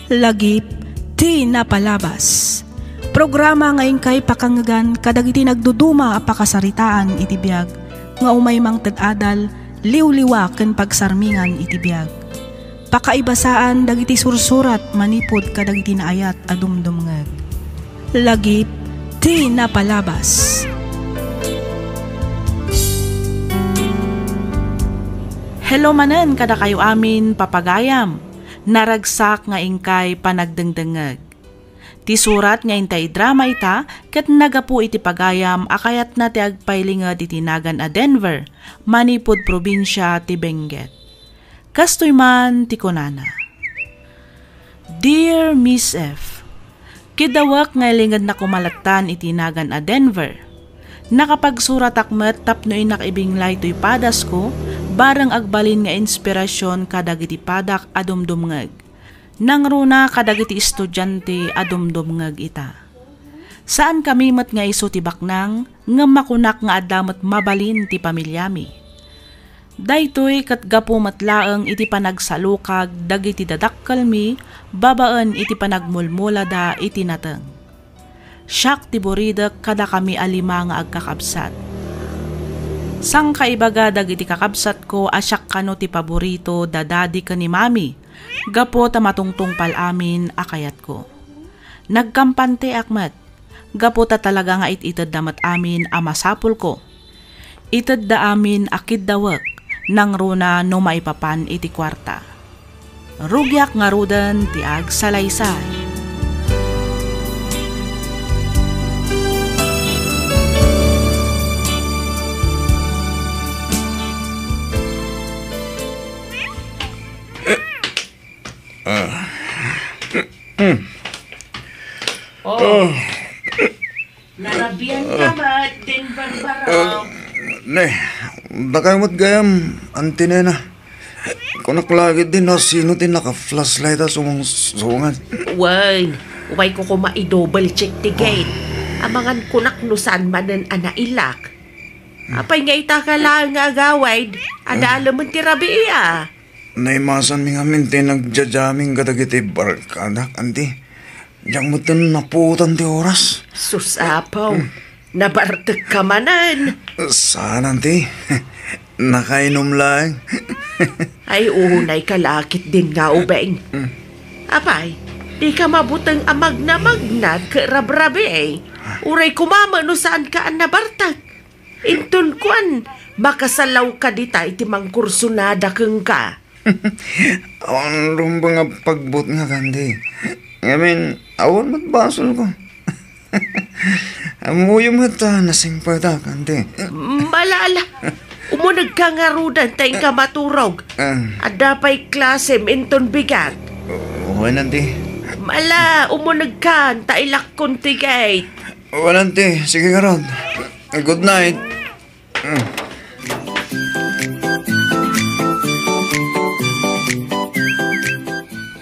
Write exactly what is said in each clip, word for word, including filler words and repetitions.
Lagip ti napalabas. Programa nga inkay pakangngegan kadagiti nagduduma a pakasaritaan iti biag nga umay mangted adal, liwliwa ken pagsarmingan iti biag. Pakaibasaan dagiti sursurat manipud kadagiti naayat a dumdumngeg. Lagip ti napalabas. Hello manen kadakayo amin, papagayam. Naragsak nga inkay panagdengdengngeg. Ti surat nga intay idrama ita ket naggapu iti pagayam a kayatna ti agpailinged iti nagan a Denver, manipud probinsia ti Benguet. Kastoy man ti kunana, Dear Miss F, kiddawek nga ilingedna koma lattan iti nagan a Denver. Nakapagsuratak met tapno innak ibinglay toy padasko, bareng agbalin nga inspirasyon kadagiti padak a dumdumngeg. Nangruna kadagiti estudiante a dumdumngeg ita. Saankami met nga isu ti baknang, ngem makunak nga adda met mabalin ti pamiliami. Daytoy ket gapu met laeng iti panagsalukag dagiti dadakkelmi babaen iti panagmulmulada iti nateng. Siak ti buridek kadakami a lima nga agkakabsat. Sangkaibaga dagiti kakabsatko a siak kano ti paborito da Daddy ken ni Mami, gapu ta matungtungpal amin a kayatko. Nagkampanteak met, gapu ta talaga nga it-itedda met amin a masapulko. Itedda amin a kiddawek, nangruna no maipapan iti kuarta. Rugiak ngaruden ti agsalaysay. Ah. Oh. Oh. Narabian ka met, Denver Barok. Ah, ne, dakayo met gayam, Auntie Nena. Kunak la ketdi no sino ti naka-flashlight a sumungsungad. Wen, umayko koma i-double check ti gate. Amangan kunak no saan manen a nailak. Apay nga ita ka laeng nga agawid, adda alemen ti rabii a. Naimasanmi ngamin ti nagja-jamming kadagiti barkadak, Auntie. Diak metten napuotan ti oras. Sus, Apo. Hmm. Nabartek ka manen. Saan, Auntie. Nakainom laeng. Ay, unay ka la ketdin nga ubing. Hmm. Apay, di ka mabuteng a magnamagnad ket rabrabii. Uray koma met no saan ka a nabartek. Inton kuan, makasalaw ka dita iti mangkursonada kenka. Awan rumbeng a pagbutngak, Auntie. Ngamin, awan met basolko. Ammoyo met a nasingpetak, Auntie. Ala, ala. Umunegka ngaruden ta inka maturog. Ah. Adda pay klasem inton bigat. Wen, Auntie. Ala, umunegka ta ilakkon ti gate. Wen, Auntie. Sige ngarud. Good night.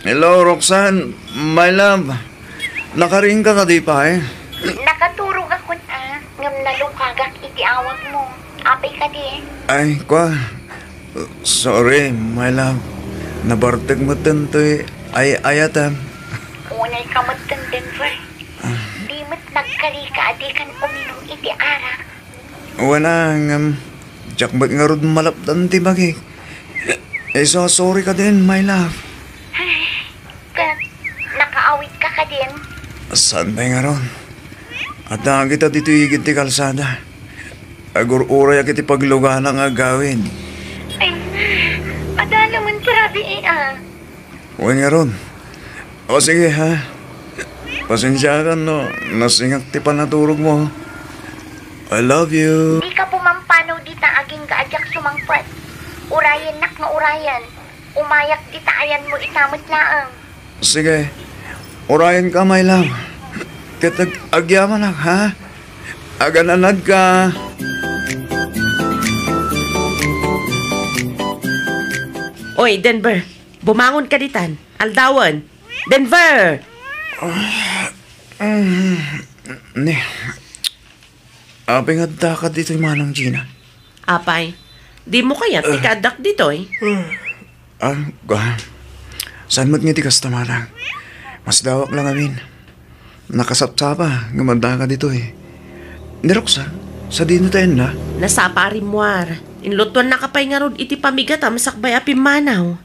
Hello, Roxanne, my love. Nakariingka kadi pay? Nakaturogakon a, ngem nalukagak iti awagmo. Apay kadi? Ay, kwa. Sorry, my love. Nabartek metten toy ay-ayatem. Unay ka metten, Denver. Ah. Di met nagkarika a dikan uminum iti arak. Wen a, ngem, diak met ngarud malapdan ti bagik. Isu a sorry kadin, my love. Ay, ket nakaawid ka kadin? Saan pay ngarud? Adda kita ditoy igid ti kalsada. Agur-urayak iti paglugana nga agawid. Ay, adda naman ti rabii, ah. Wen ngarud. O sige, ha? Pasensiakan no nasingak ti panaturogmo. I love you. Di ka pumampanaw dita agingga a diak sumangpet. Urayennak nga urayen. Umayak dita ayanmo ita met laeng. Sige. Urayenka, my love. Ket ag-, agyamanak, ha? Agananadka. Oy, Denver. Bumangon ka ditan. Aldawen. Denver! Ah, mm, ni, apay nga adda ka ditoy, Manang Gina? Apay, di mo kayat ti Ah. kaaddak ditoy? Ah, ga. Saan met nga ti kasta, Manang? Masdawak la ngamin. Nakasapsapa nga maddaka ditoy. Ni Roxanne, sadino tayo na? Nasapa a rimmuar. Inlutuannaka pay ngarud iti pamigatam sakbay a pimmanaw.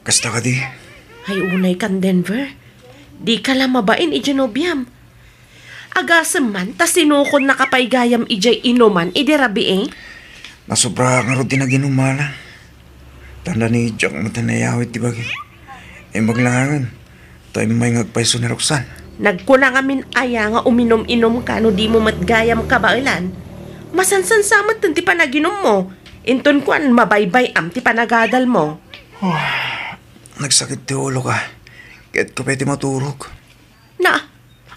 Kasta kadi? Ay, unay kan Denver. Dika la mabain idiay nobiam. Agasem man ta sinukonnaka pay gayam idiay inuman idi rabii. Nasobraak ngarud ti naginum, Mana. Tanda ni Jack met a nayawid ti bagi. Imbag la ngarud, ta immay nga agpayso ni Roxanne. Nagkuna ngamin aya nga uminum-inumka no dimo met gayam kabaelan? Masansansa metten ti panaginummo. Inton kuan, mabaybay-am ti panagadalmo. Nagsakit ti uloka. Kayatko pay ti maturog. Na,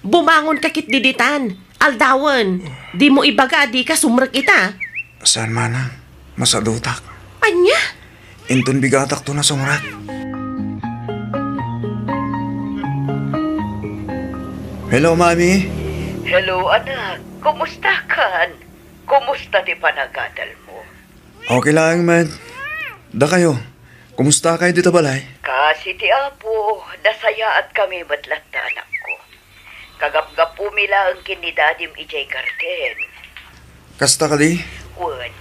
bumangonka ketdi ditan. Aldawen, dimo ibaga a dika sumrek ita. Saan, Mana. Masadutak. Ania? Inton bigatakto a sumrek. Hello, Mami. Hello, anak. Kumusta kan? Kumusta ti panagadalmo? Okay laeng met. Dakayo, kumusta kayo dita balay? Kaasi ti Apo, nasayaatkami met latta, anakko. Kagapgapumi laeng ken ni Dadim idiay garden. Kasta kadi? Wen,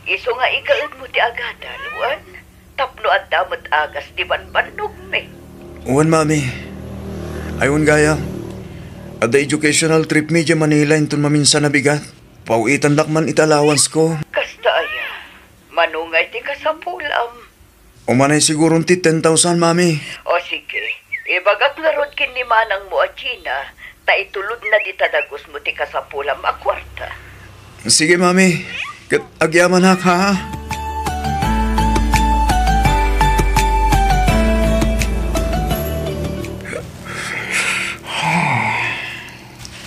isu nga ikaedmo ti agadal, wen, tapno adda met agas ti bambannogmi. Wen, Mami. Ay, wen gayam. Adda educational tripmi idiay Manila inton maminsan a bigat. Paw-itandak man iti allowance ko. Kasta aya? Mano ngay ti kasapulam? Umanay siguron ti ten thousand, Mami. O sige, ibagak ngarud ken ni manangmo a Gina, ta itulodna dita dagusmo ti kasapulam a kuarta. Sige, Mami. Ket agyamanak, ha?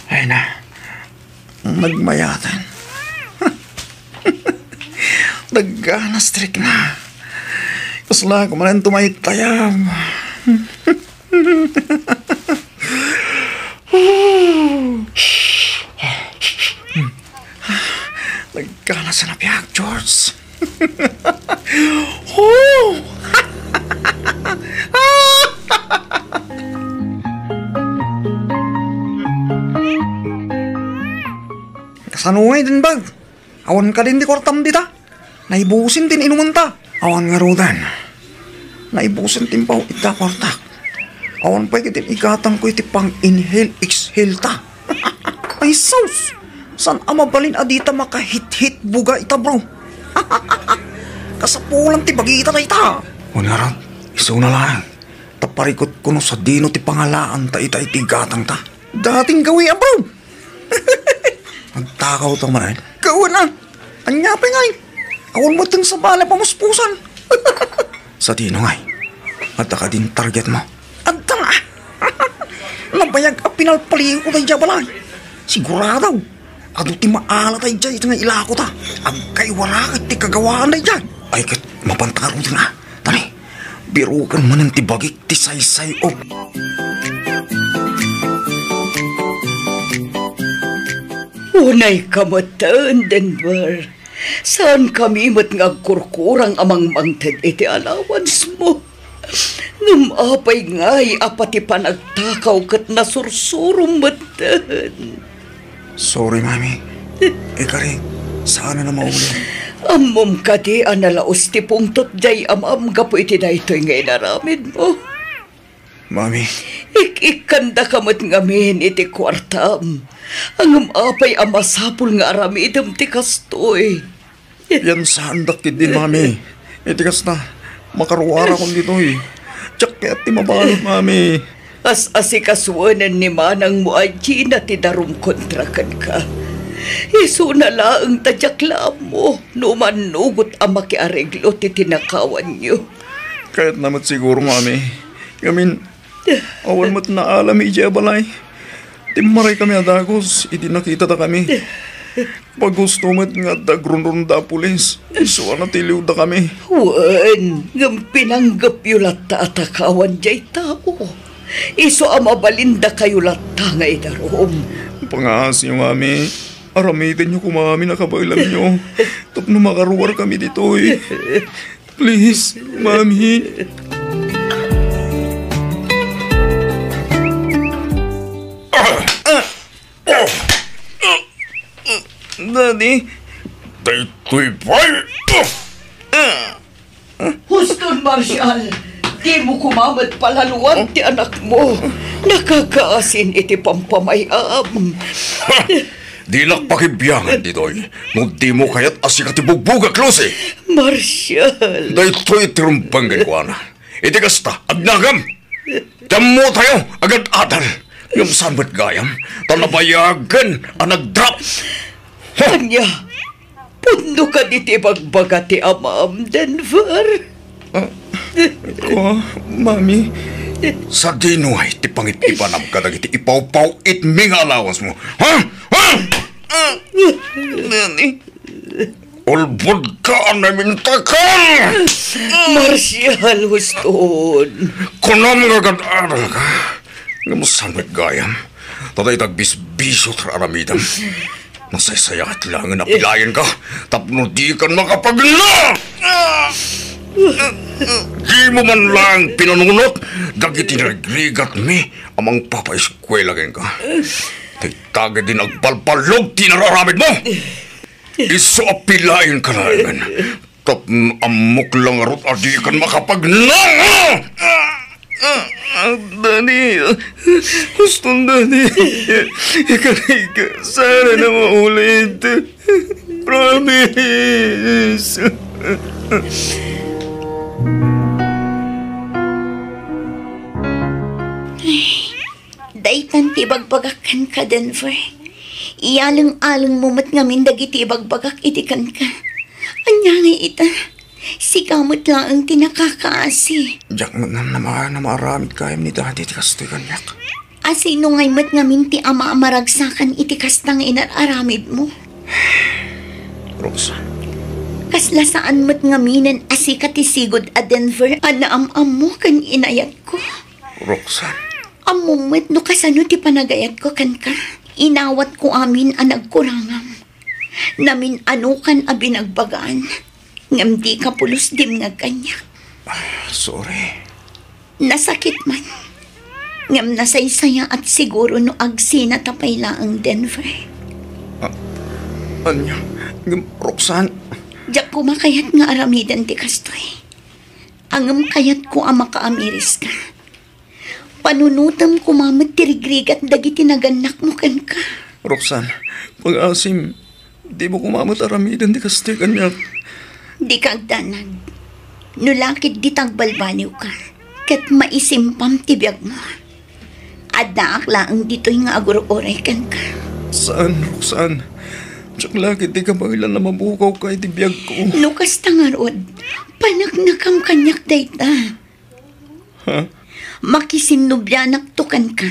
Ay na. Nagmayaten. Nagganas ti rikna. Kasla ko manen tumaytayam. Nagganas a nabiag, George. Oh! Kasano ngay din bag? Awan kadin ti kuartam dita? Naibusen ti inumenta. Awan ngaruden. Naibusen ti impaw ita kuartak. Awan pay kadin igatangko iti pang-inhale, exhale ta. Ay sus! Saan a mabalin a dita makahithit buga ita, bro? Kasapulan ti bagita dayta. Wen ngarud, isuna laeng. Ta parikutko no sadino ti pangalaan ta ita iti gatang ta. Dating gawi a, bro. Agtakaw ta manen. Kawan a. Anya pay ngay? Awan met ti sabali a pamuspusan. Sadino ngay? Adda kadin target mo? Adda nga. Nabayag a pinalpalingko daydiay a balay. Sigurado. Adu ti maala daydiay iti nga ilako ta. Agkaiwara ket ti kagawaan daydiay. Ay ket mapantarutan nga. Tani, biruken manen ti bagik ti saysay-ob. Unay ka metten, Denver. Saan kami met nga agkurkurang a mangmangted iti allowance mo. Ngem apay ngay a pati panagtakaw ket nasursurom metten? Sorry, Mami. Ikari, saan a mauliw. Ammom kadi a nalaus ti pungtot diay amam gapu iti daytoy nga inaramidmo? Mami. Ik-ikkandaka met ngamin iti kuartam. Ngem apay a masapul nga aramidem ti kastoy? Yan saandak ketdin, Mami. Iti kasta, makaruarakon ditoy. Diak kayat ti mabalud, Mami. As-asikasuenen ni manangmo a Gina ti darum kontra kenka. Isuna laeng ta diak la ammo no umannugot a makiareglo ti tinakawanyo. Kayatna met siguro, Mami. Ngamin, awan met naalami idiay balay. Timmaray kami a dagus idi nakita dakami. Pagusto met nga adda agrunrunda a pulis. Isu a natiliw dakami. Wen, ngem pinanggepyo latta a takawan diay tao. Isu a mabalin dakayo latta nga idarum. Pangaasiyo, Mami. Aramidenyo koma amin a kabaelanyo tapno makaruar kami ditoy. Please, Mami. Ni, daytoy pay. Huston, Marshal, dimo koma met palaluan ti anakmo. Nakakaasin iti pampamay-am. Dinak pakibiangan ditoy no dimo kayat a sika ti bugbugak, Lucy. Marshal. Daytoy ti rumbeng kenkuana. Iti kasta, agnagam. Ti ammotayo, agad-adal. Ngem saan met gayam, ta nabayagen a nagdrop. Ania, pudno kadi ti ibagbaga ti amam, Denver? Ah, ko, Mami. Sadino ngay ti pangipipanam kadagiti ipawpaw-itmi nga allowance mo? Ha? Ha? Ah, Mami. Ulbodka a namintakal! Marshal, huston. Kunam nga agad-adal ka. Ngem saan met gayam, ta dayta agbisbisio ti aramidem. Nasaysayaat laengen a pilaenka tapno dikan makapagna! Dimo man laeng pinanunot dagiti narigrigatmi a mangpapaeskuela kenka. Dayta ketdi nagbalbaliw ti inar-aramidmo. Isu a pilaenka laengen. Tapno ammok la ngarud a dikan makapagna! Ah, ah, ah, Daddy, huston, Daddy. Ikarigka, saan a maulit. Promise. Daytan ti ibagbagak kenka, Denver. Iyaleng-alengmo met ngamin dagiti ibagbagak idi kenka. Ania ngay ita? Sika met laeng ti nakakaasi. Diak met ngem nama-, namaaramid gayam ni Daddy ti kastoy kaniak. A sino ngay met ngamin ti ama a maragsakan iti kasta nga inar-aramidmo? Roxanne. Kasla saan met ngaminen a sika ti sigud a Denver a naam-ammo ken inayatko. Roxanne. Ammom met no kasano ti panagayatko kenka. Inawatko amin a nagkurangam. Namin-anokan a binagbagaan, ngem dika pulos dimngeg kaniak. Ah, sorry. Nasakit man, ngem nasaysayaat siguro no agsinata pay laeng, Denver. Ah, ania? Ngem, Roxanne. Diak koma kayat nga aramiden ti kastoy. Ngem kayatko a makaamiriska. Panunotem koma met ti rigrigat dagiti nagannakmo kenka. Roxanne, pag-asim, dimo koma met aramiden ti kastoy kaniak. Dika agdanag. No la ketdi ta agbalbaliwka, ket maisimpam ti biagmo. Addaak laeng ditoy nga agur-uray kenka. Saan, Roxanne. Diak la ketdi kabaelan a mabukawka iti biagko. No kasta ngarud, paneknekam kaniak dayta. Ha? Makisinnobianakto kenka,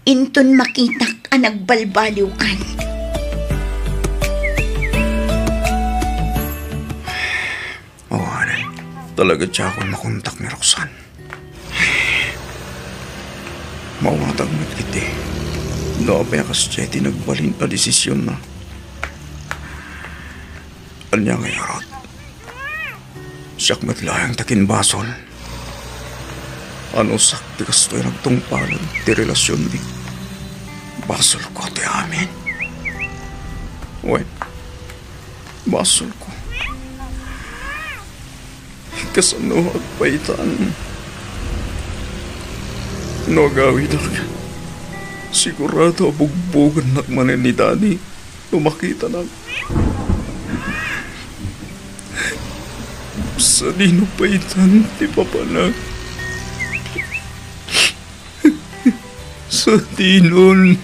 inton makitak a nagbalbaliwkan. Awanen, talaga diakon makontak ni Roxanne. Mawatag met iti no apay a kasdiay ti nagbalin a desisionna. Ania ngay ngarud? Siak met laeng ti akinbasol. Anusak ti kastoy a nagtungpalen ti relasionmi. Basolko ti amin. Wen, basolko. Kasano agpaytan? No agawidak, sigurado a bugbogennak manen ni Daddy no makitanak. Sadino paytan ti papanak? Sadinon.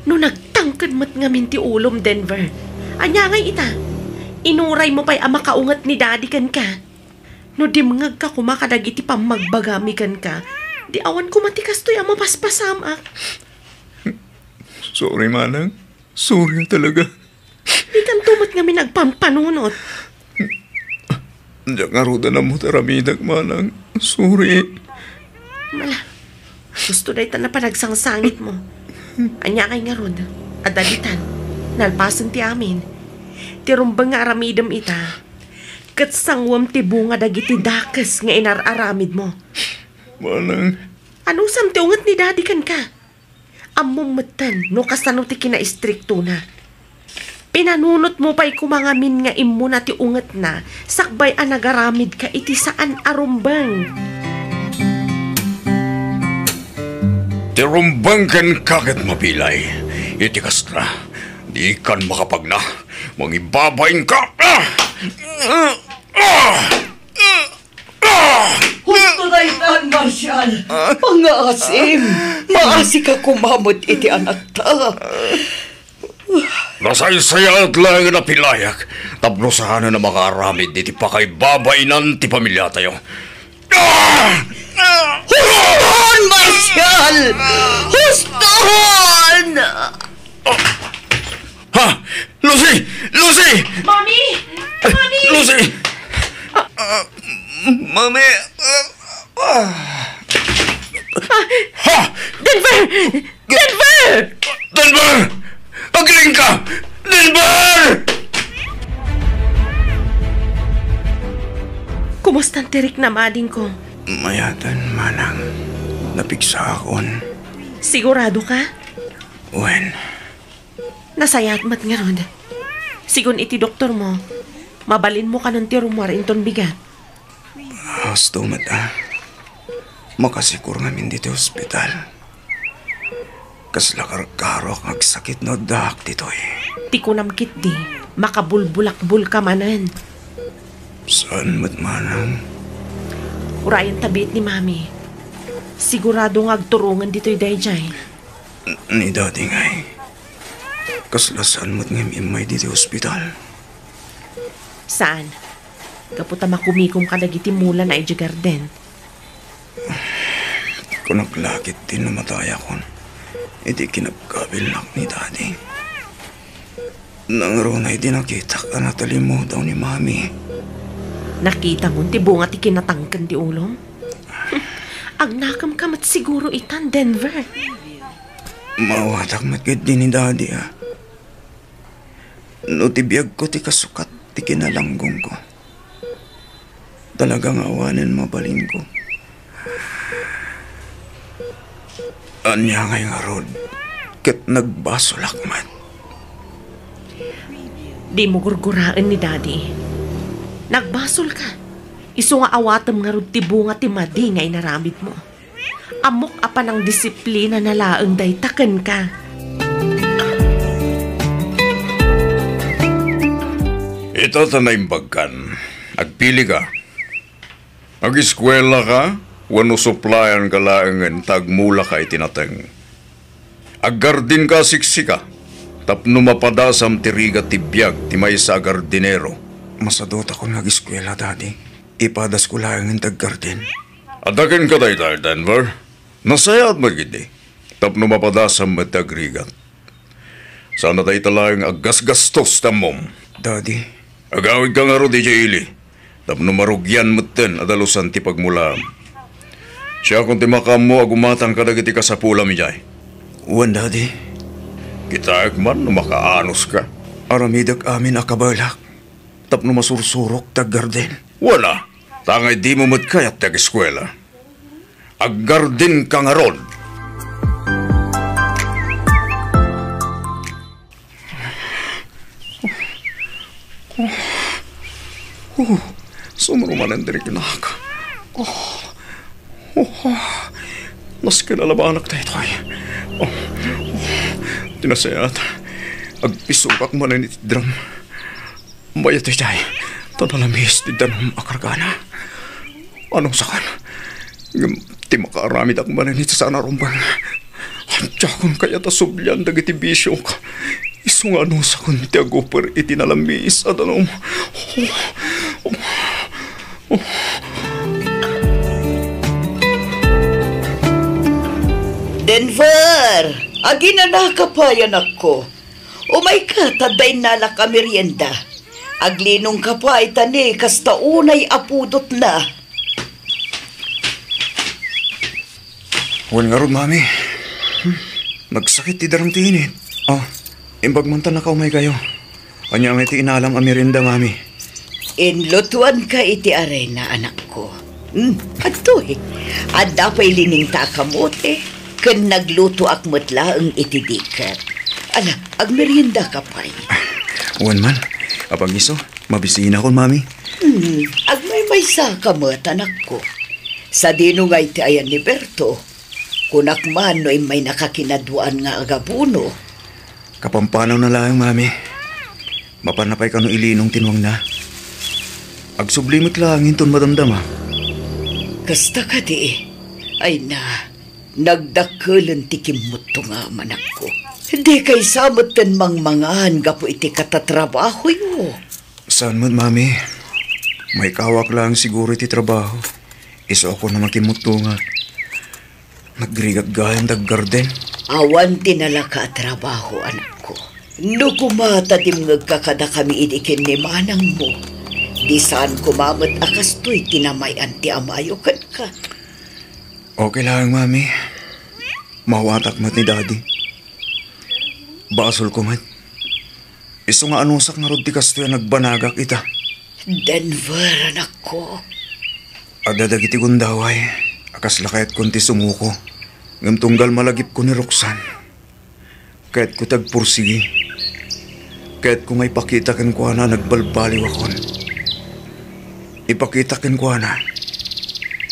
No nagtangked met ngamin ti ulom, Denver, ania ngay ita? Inuraymo pay a makaunget ni Daddy kenka. No dimngegka koma kadagiti pammagbagami kenka, di awan koma ti kastoy a mapaspasamak. Sorry, manang. Sorry talaga. Dikanto met ngamin agpampanunot. Diak ngarud a namut aramidek, manang. Sorry. Mala, gusto dayta a panagsangsangitmo. Ania ngay ngarud? Adda ditan. Nalpasen ti amin. Ti rumbeng nga aramidem ita, ket sanguem ti bunga dagiti dakes nga inar-aramidmo. Manang, Anusam ti unget ni Daddy kenka? Ammom metten no kasano ti kinaistriktona. Pinanunotmo pay koma ngamin nga immuna ti ungetna sakbay a nagaramidka iti saan a rumbeng. Ti rumbeng kenka ket mabilay. Iti kasta, dikan makapagna. Mangibabainka. Ah! Ah! Ah! Ah! Husto daytan, Marshall. Ah? Pangaasim. Ah? Maasika koma met iti anakta. Nasaysayaat laeng a napilayak tapno saanen a makaaramid iti pakaibabainan ti pamiliatayo. Ah! Ah! Huston, Marshall! Huston! Ha? Lucy! Lucy! Mami! Mami! Lucy! Ah, Mami! Ah, ah. Ah! Ha? Denver! Denver! Denver! Agling ka! Denver! Kumusta ti riknam, adingko? Mayatan, manang. Napigsaakon. Sigurado ka? Wen. Nasayaat met ngarud. Sigun iti doktormo, mabalinmo kanon ti rummuar inton bigat. Husto met a. Makasikor ngamin ditoy ospital. Kasla karkaroak nga agsakit no addaak ditoy. Ti kunam ketdi, makabulbulakbulka manen. Saan met manang. Urayen ta biit ni Mami. Sigurado nga agturongen ditoy daydiay. Ni Daddy ngay. Kasla saan met ngem immay ditoy ospital? Saan? Gapu ta makumikom kadagiti mulana idiay garden. Kunak la ketdi no matayakon iti kinabkabilnak ni Daddy. Nangruna idi nakitak a natalimudaw ni Mami. Nakitamon ti bunga ti kinatangken ti ulom? Agnakemka met siguro itan, Denver. Maawatak met ketdi ni Daddy a. No ti biagko ti kasukat ti kinalanggongko, talaga nga awanen mabalinko. Ania ngay ngarud, ket nagbasolak met. Dimo gurguraen ni Daddy. Nagbasolka. Isu nga awatem ngarud ti bunga ti madi nga inaramidmo. Ammok a panangdisiplinana laeng dayta kenka. Ita ta naimbagkan. Agpilika. Ageskuelaka wenno suplayanka laengen ta agmulaka iti nateng. Aggardinka a siksika tapno mapadasam ti rigat ti biag ti maysa a gardinero. Masadutakon nga ageskuela, Daddy. Ipadasko laengen ti aggardin. Adda kenka dayta, Denver. Nasayaat met ketdi tapno mapadasam met ti agrigat. Saan a dayta laeng a gasgastos ti ammom. Daddy. Agawidka ngarud idiay ili tapno marugian metten a dalusan ti pagmulaam. Siakon ti makaammo a gumatang kadagiti kasapulam idiay. Wen, Daddy. Kitaek man no makaanoska. Aramidek amin a kabaelak tapno masursurok ti aggardin. Wen a, ta ngay dimo met kayat ti ageskuela. Aggardinka ngarud. Oh, sumro manen ti riknak. Oh, oh, nasken a labanak daytoy. Oh, oh, ti nasayaat. Agpisukak manen iti drum. Mayat idiay, ta nalamis ti danum a kargana. Anusakon, ngem ti makaaramidak manen iti saan a rumbeng. Diakon kayat a sublian dagiti bisiok. Isu nga anusakon ti aguper iti nalamis a danum. Denver! Aginanaka pay, anakko. Umayka, ta adda innalak a merienda. Aglinongka pay, ta ni kasta unay a pudotna. Wen ngarud, Mami. Hmm. Nagsakit ti darang ti init. Oh, imbag man ta nakaumaykayo. Ania ngay ti inalam a merienda, Mami? Inlutuanka iti arena, anakko. Hmm, adtoy. Adda pay liningta a kamote, ken naglutoak met laeng iti diket. Ala, agmeriendaka pay. Wen man, apag-isu, mabisinakon, Mami. Hmm, agmaymaysaka met, anakko. Sadino ngay ti ayan ni Berto? Kunak man no immaynaka kinaduaan nga agabuno. Kapampanaw na laeng, Mami. Mapanna pay kano ilinong ti nuangna. Agsubli met laeng inton madamdama. Kasta kadi? Ay na, nagdakkelen ti kimmutto nga manakko. Di kaysa metten mangmangan gapu iti katatrabahoyo. Saan met, Mami. Maikawak laeng siguro iti trabaho. Isu a kunam a kimmutto nga. Nagrigagayam daggarden. Awan ti nalaka a trabaho, anakko. No koma ta dimngegka kadakami idi ken ni manangmo, di saan koma met a kastoy ti namay-an ti amayo kenka. Okay laeng, Mami. Mawatak met ni Daddy. Basolko met. Isu nga anusak ngarud ti kastoy a nagbanagak ita. Denver, anakko. Adda dagiti gundaway a kasla kayatkon ti sumuko, ngem tunggal malagipko ni Roxanne, kayatko ti agpursigi. Kayatko nga ipakita kenkuana a nagbalbaliwakon. Ipakita kenkuana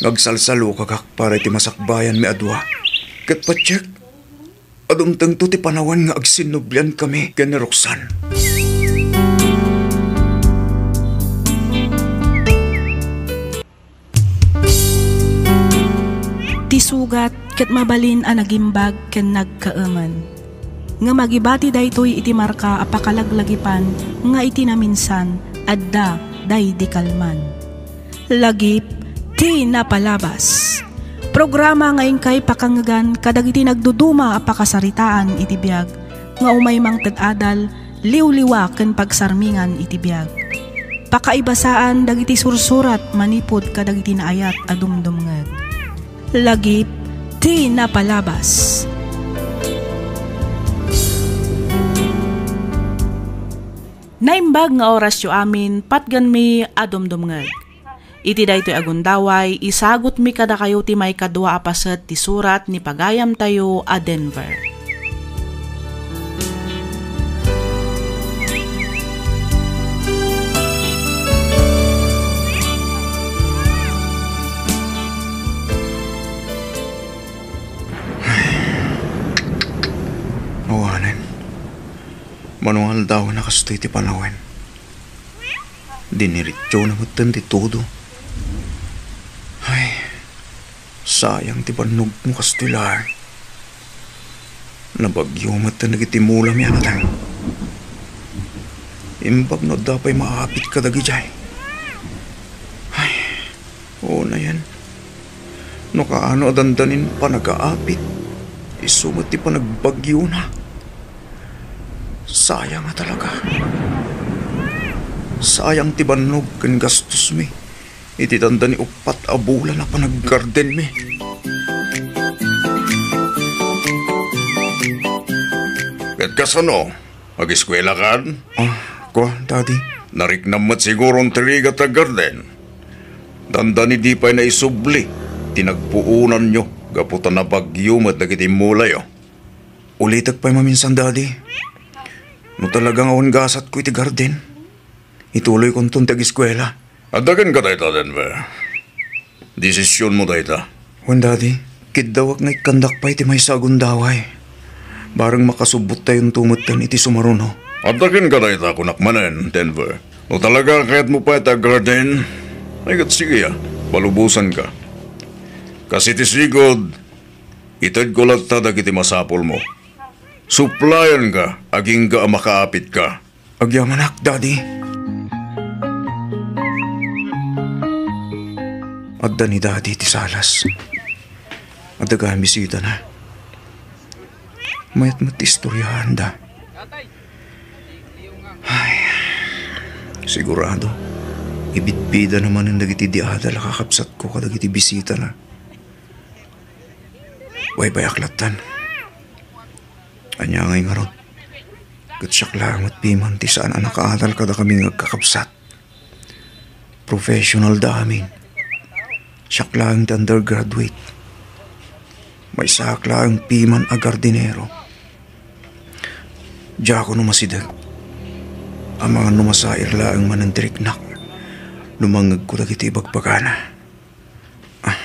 nga agsalsalukagak para iti masakbayanmi a dua. Ket patiek, adumtengto ti panawen nga agsinnubliankami ken ni Roxanne. Ti sugat ket mabalin a nagimbag ken nagkaemen. Ngem agibati daytoy iti marka a pakalaglagipan nga iti naminsan, adda daydi kalman. Lagip ti napalabas. Programa nga inkay pakangngegan kadagiti nagduduma a pakasaritaan iti biag nga umay mangted adal, liwliwa ken pagsarmingan iti biag. Pakaibasaan dagiti sursurat manipud kadagiti naayat a dumdumngeg. Lagip ti napalabas. Naimbag nga orasyo amin, patgenmi a dumdumngeg. Iti daytoy a gundaway, isagutmi kadakayo ti maikadua a paset ti surat ni pagayamtayo a Denver. Awanen. Mano nga aldawen a kastoy ti panawen. Diniretsona metten ti todo. Ay, sayang ti bannogmo kastoy laeng. Nabagyo metten dagiti mulami a nateng. Imbag no adda pay maapit kadagidiay. Ay, unayen. No kaano a dandanin panagaapit, isu met ti panagbagyona. Sayang a talaga. Sayang ti bannog ken gastosmi iti dandani uppat a bulan a panaggardenmi. Ket kasano? Ageskuelakan? Ah, kua, Daddy. Nariknam met siguron ti rigat a garden. Dandani di pay naisubli ti nagpuonanyo gapu ta nabagyo met dagiti mulayo. Ulitek pay maminsan, Daddy. No talaga nga awan gasatko iti garden, ituloykonton ti ageskuela. Adda kenka dayta, Denver. Desisionmo dayta. Wen, Daddy, kiddawak nga ikkandak pay ti maysa a gundaway. Bareng makasubbottayonto metten iti sumaruno. Adda kenka dayta, kunak manen, Denver. No talaga a kayatmo pay ti garden, ay ket sige a, palubosanka. Kas iti sigud, itedko latta dagiti masapulmo. Suplayanka agingga a makaapitka. Agyamanak, Daddy. Adda ni Daddy ti salas. Adda gayam bisitana. Mayat met ti istoryaanda. Ay, sigurado, ibidbidana manen dagiti di adal a kakabsatko kadagiti bisitana. Baybayak lattan. Ania ngay ngarud? Ket siak laeng met piman ti saan a nakaadal kadakami nga agkakabsat. Professional da amin. Siak laeng ti undergraduate. Maysaak laeng piman a gardinero. Diakon umasideg. Amangan no masair laeng manen ti riknak no mangngegko dagiti ibagbagana. Ah,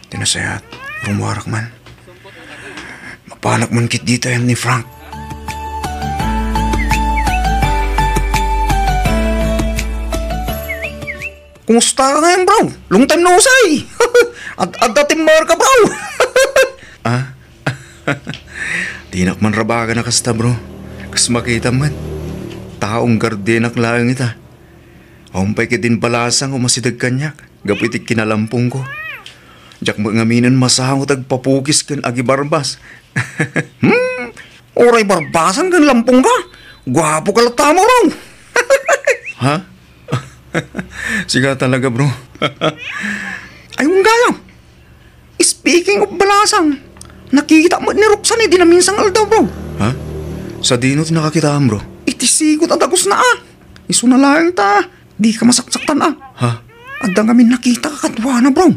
ti nasayaat, rummuarak man. Mapanak man ketdi ta ni Frank. Kumusta ka ngayon, bro? Long time no see. Ad-, adda timmar ka, bro. Ah? Dinak man rabagan a kasta, bro. Kas makitam met. Taong gardenak laeng ita. Awan pay ketdin balasang umasideg kaniak gapu iti kinalampongko. Diak met ngaminen masango ti agpapukis ken agibarbas. Hmm? Uray barbasan ken lampongka? Guapo ka latta, bro. Ha? Sika talaga, bro. Ay, wen gayam. Speaking of balasang, nakitak met ni Roxanne idi naminsan nga aldaw, bro. Ha? Sadino ti nakakitaam, bro? Iti sigot a dagusna, a. Isuna laeng ta dika masaksaktan, a. Ha? Adda ngamin nakitak a kaduana, bro.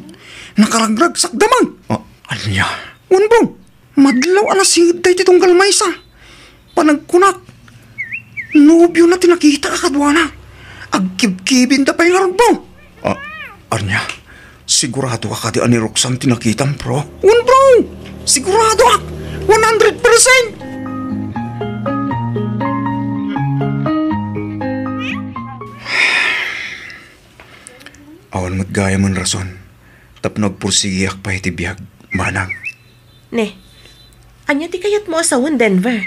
Nakaragragsakda man. Ah, ania? Wen, bro. Madlaw a nasideg daytoy tunggal maysa. Panagkunak, nobiona ti nakitak a kaduana. Agkibkibinda pay ngarud, bro. Ah, ania? Sigurado ka kadi a ni Roxanne ti nakitam, bro? Wen, bro! Sigurado ak! One hundred percent! Awan met gayam a rason tapno agpursigiak pay iti biag, manang. Ne, ania ti kayatmo a sawen, Denver?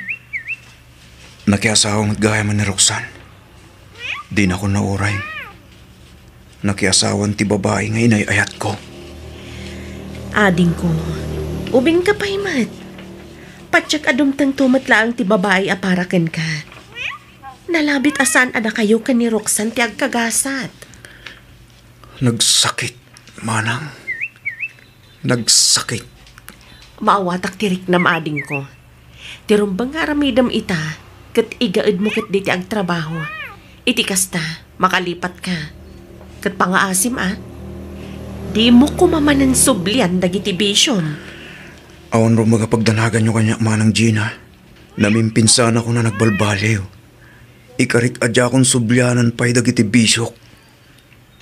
Nakiasawa met gayam ni Roxanne. Dinakon nauray. Nakiasawan ti babai nga inay-ayatko. Adingko, ubingka pay met. Patiek a dumtengto met laeng ti babai a para kenka. Nalabit a saan a dakayo ken ni Roxanne ti agkagasat. Nagsakit, manang. Nagsakit. Maawatak ti riknam, adingko. Ti rumbeng nga aramidem ita, ket igaedmo ketdi ti agtrabaho. Iti kasta, makalipatka. Ket pangaasim, a, dimo koma manen sublian dagiti bisiom. Awan rumbeng a pagdanaganyo kaniak, Manang Gina. Namimpinsanakon a nagbalbaliw. Ikarik a diakon sublianan pay dagiti bisiok.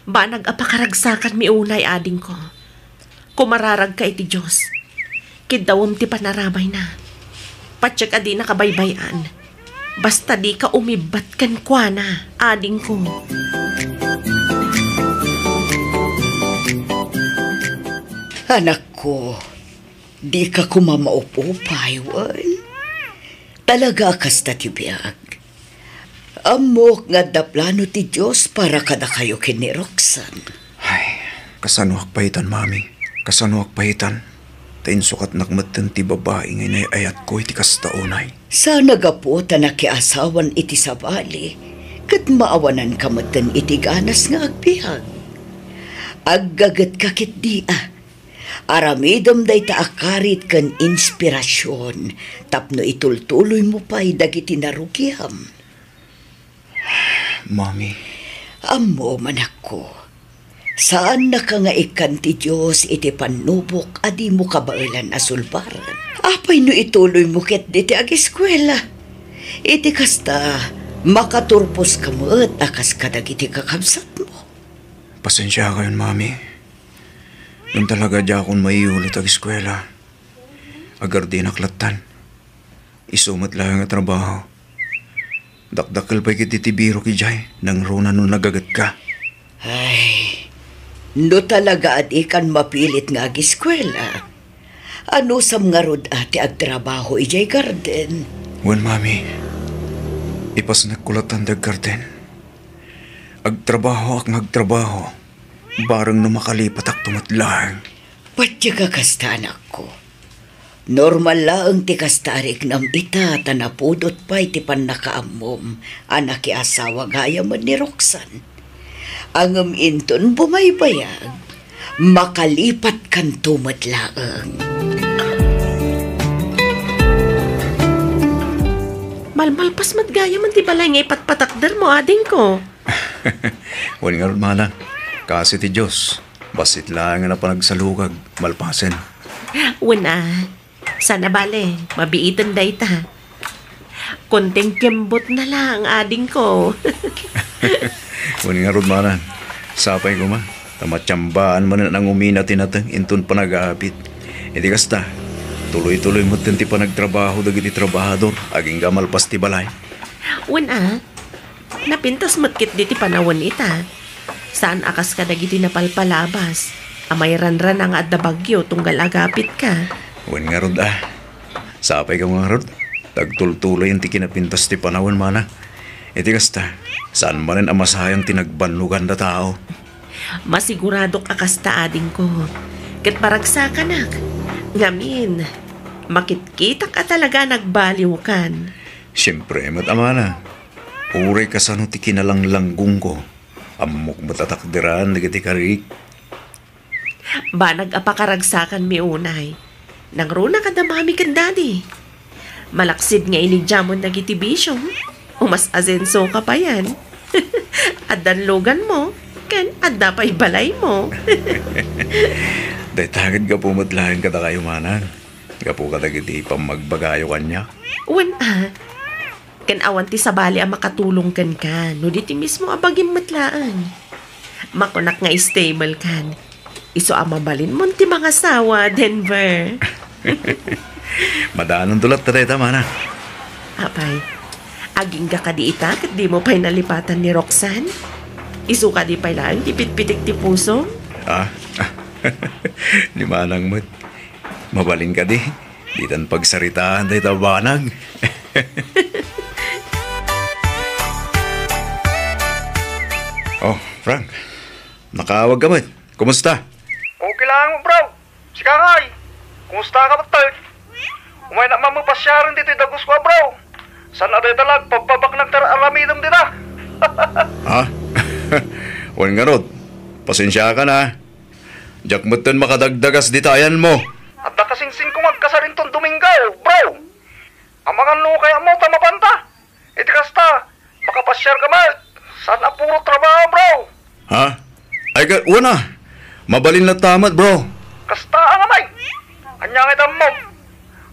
Banag a pakaragsakanmi unay, adingko. Kumararagka iti Dios. Kiddawem ti panaramayna. Patiek a dinaka baybay-an. Basta dika umibbat kenkuana, adingko. Anakko, dika koma maupupay, wen? Talaga a kasta ti biag. Ammok nga adda plano ti Dios para kadakayo ken ni Roxanne. Ay, kasanoak pay itan, Mami? Kasanoak pay itan? Ta insukatnak metten ti babai nga inay-ayatko iti kasta unay. Saan a gapu ta nakiasawan iti sabali, ket maawananka metten iti ganas nga agbiag. Aggagetka ketdi, a. Aramidem dayta a karit ken inspirasion tapno itultuloymo pay dagiti narugiam. Mami. Ammom, anakko. Saannaka nga ikkan ti Dios iti pannubok a dimo kabaelan a sulbaren. Apay no ituloymo ketdi ti agiskuela? Iti kasta, makaturposka met a kas kadagiti kakabsatmo. Pasensiakayon, Mami. Ngem talaga diakon maiyulo ti agiskuela. Agardinak lattan. Isu met laeng a trabaho. Dakdakkel pay ketdi ti birok idiay, nangruna no nagagetka. Ay, no talaga a dikan mapilit nga agiskuela, anusam ngarud a ti agtrabaho idiay garden? Wen, Mami. Ipasnekko lattan ti aggarden. Agtrabahoak nga agtrabaho, bareng no makalipatakto met laeng. Patiek a kasta, anakko. Normal laeng ti kasta a riknam ita ta napudot pay ti pannakaammom a nakiasawa gayamen ni Roxanne. Ngem inton bumaybayag, makalipatkanto met laeng. Malmalpas met gayamen ti balay nga ipatpatakdermo, adingko. Wen ngarud, manang, kaasi ti Dios. Bassit laeng a panagsalukag, malpasen. Wen a, saan a bale, mabiiten dayta. Kunting kembot na lang, adingko. Wen ngarud, manang, sapay koma, ta matiambaan manen a nangumina ti nateng inton panag-aapit. Iti kasta, tuloy-tuloy metten ti panagtrabaho dagiti trabahador agingga malpas ti balay. Wen a, napintas met ketdi ti panawen ita. Saan a kas kadagiti napalpalabas a mairanrana nga adda bagyo tunggal agapitka. Wen ngarud a. Sapay koma ngarud, ta agtultuloyen ti kinapintas ti panawen, manang. Iti kasta, saan manen a masayang ti nagbannoganda tao. Masiguradok a kasta, adingko. Ket maragsakanak. Ngamin, makitkitak a talaga a nagbaliwkan. Siempre met, manang. Uray kasano ti kinalanglanggonko, ammok met a takderan dagiti karik. Banag a pakaragsakanmi unay. Nangruna kada mami ken daddy. Malaksid nga inidiamon dagiti bisio, umas-asenso ka payen. Addan luganmo, ken adda pay balaymo. Dayta ket gapu met laeng kadakayo, manang. Gapu kadagiti pammagbagayo kaniak. Wen a, ken awan ti sabali a makatulong kenka no di ti mismo a bagim met laeng. Makunak nga stable kan. Isu a mabalinmon ti mangasawa, Denver. Madanonto latta dayta, manang. Apay, agingga kadi ita ket dimo pay nalipatan ni Roxanne? Isu kadi pay laeng ti pitpitik ti pusom? Ah, ni manang met. Mabalin kadi? Ditan pagsaritaan dayta a banag. Oh, Frank. Nakaawag ka met. Kumusta? Okay lang, bro. Sika ngay. Kumusta ka met, tol? Umaynak man pasiaren ditoy dagusko, bro. Saan a dayta la agpabbabaknang ti ar-aramidem dita. Ha? Wen ngarud. Pasensiakan a. Diak metten makadagdagas dita ayanmo. Adda kasingsingko nga agkasar inton Domingo, bro. Amangan no kayatmo ta mapanta. Iti kasta, makapasiar ka met. Saan a puro trabaho, bro. Ha? Ay, ka, wen a. Mabalin latta met, bro. Kasta a nga, may. Ania nga itammom?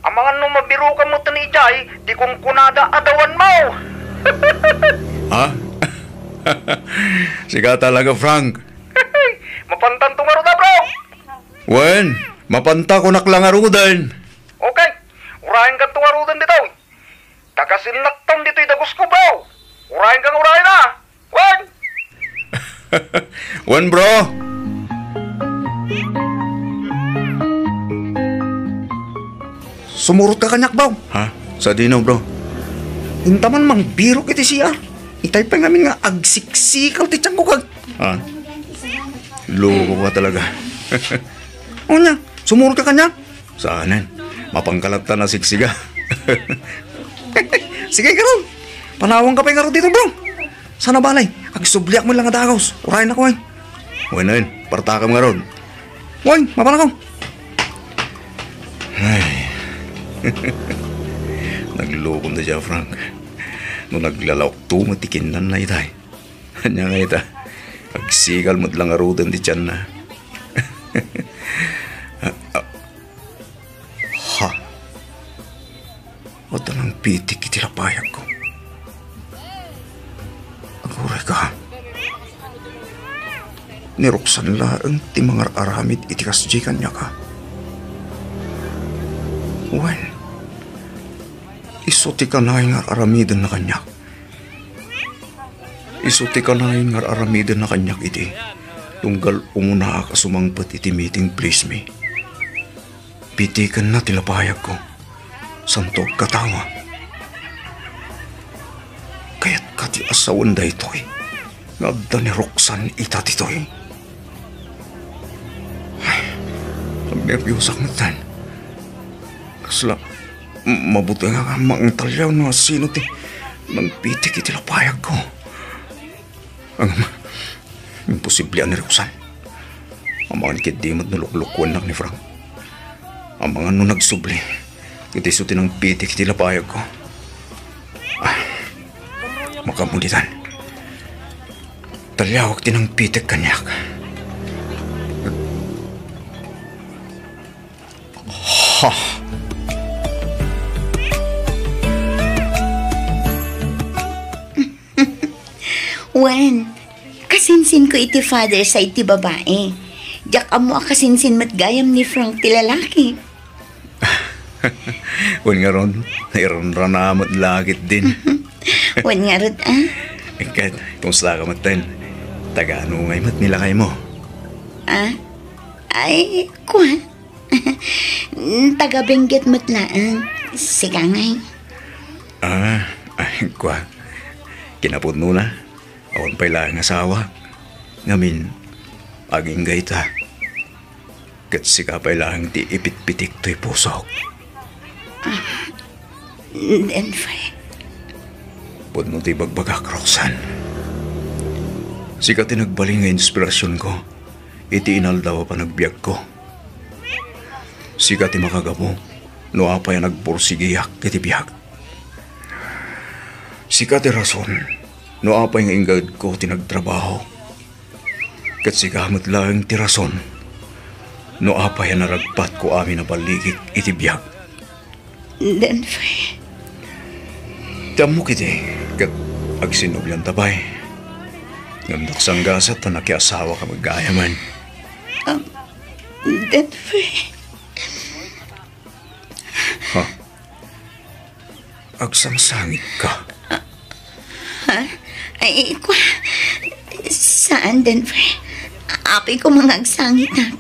Amangan no mabirukan metten idiay, ti kunkunada a dawanmo. Ha? Sika talaga, Frank. Mapantanto ngarud a, bro. Wen, mapanta kunak la ngaruden. Okay. Urayenkanto ngaruden ditoy. Taga-Sinlakton ditoy dagusko, bro. Urayenka nga urayen a. Wen! Wen, bro. Sumurotka kaniak, bro. Ha? Sadino, bro? Inta man mangbirok iti C R. Itay pay ngamin nga agsiksikel ti tiangko kag. Ha? Loko ka talaga. Ania, sumurotka kaniak? Saanen? Mapanka latta a siksiga. Sige, ngarud. Panawanka pay ngarud ditoy, bro. Saan a bale, agsubliak met la nga dagus. Urayennak, wen. Wen, wen. Partakam ngarud. Wen, mapanakon. Ay. Naglukonto, Frank. No naglalaokto met ti kinnanna itay. Ania nga ita? Agsiksikel met la ngaruden ti tianna. Ah, ah. Ha? Adda nangpitik iti lapayagko. Aguray ka. Ni Roxanne laeng ti mangar-aramid iti kasdi kaniak a. Wen, isu ti kanayon nga ar-aramidenna kaniak. Isu ti kanayon nga ar-aramidenna kaniak idi tunggal umunaak a sumangpet iti meeting place mi. Pitikenna ti lapayagko, santo agkatawa. Kayatka ti a sawen daytoy nga adda ni Roxanne ita ditoy. Ay, agnerbiusak metten. Kasla, m-, mabuteng a mangtalliaw no sino ti nangpitik iti lapayagko. Ngem, imposible a ni Roxanne. Amangan ketdi met no luklukuennak ni Frank. Amangan no nagsubli ket isu ti nangpitik iti lapayagko. Ah, makamuditan. Talliawak ti nangpitek kaniak. Ha? Wen, kasinsinko iti father side ti babae. Diak ammo a kasinsin met gayam ni Frank ti lalaki. Wen ngarud, nairanrana met la ketdin. Wen ngarud, a? Ket, kumusta ka metten? Taga-ano ngay met ni lakaymo? A? Ay, kua. Taga-Benguet met laeng. Sika ngay? A, ay, kua. Kinapudnona, awan pay laeng asawa. Ngamin, agingga ita. Ket sika pay laeng ti ipitpitik toy pusok. A, Denver. Pudno ti ibagbagak, Roxanne. Sika ti nagbalin nga inspirasionko iti inaldaw a panagbiagko. Sika ti makagapu no apay a nagpursigiak iti biag. Sika ti rason no apay nga inggaedko ti nagtrabaho. Ket sika met laeng ti rason no apay a naragpatko amin a balligik iti biag. Denver. Ti ammok idi, ket agsinnublionta pay. Ngem naksanggasat ta nakiasawaka met gayamen. Um, Denver. Ha? Agsangsangitka? Ha? Ay, kua, saan, Denver. Apay ko nga agsangitak.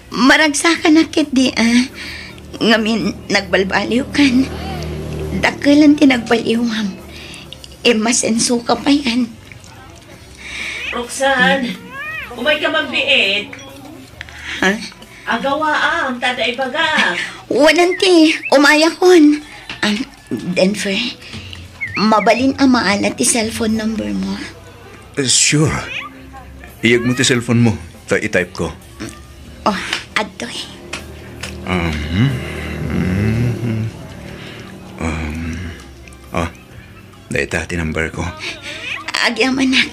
Maragsakanak ketdi, a. Ngamin, nagbalbaliwkan. Dakkelan ti nagbaliwam. Imasensoka payan. Roxanne, umayka man biit. Ha? Agawaam, ta adda ibagak. Wen, auntie, umayakon. Ah, Denver, mabalin a maala ti cellphone number mo? Eh, sure. Iyegmo ti cellphone mo, ta i-type ko. Oh, adtoy. Um, um, um, ah, Dayta ti number ko. Agyamanak.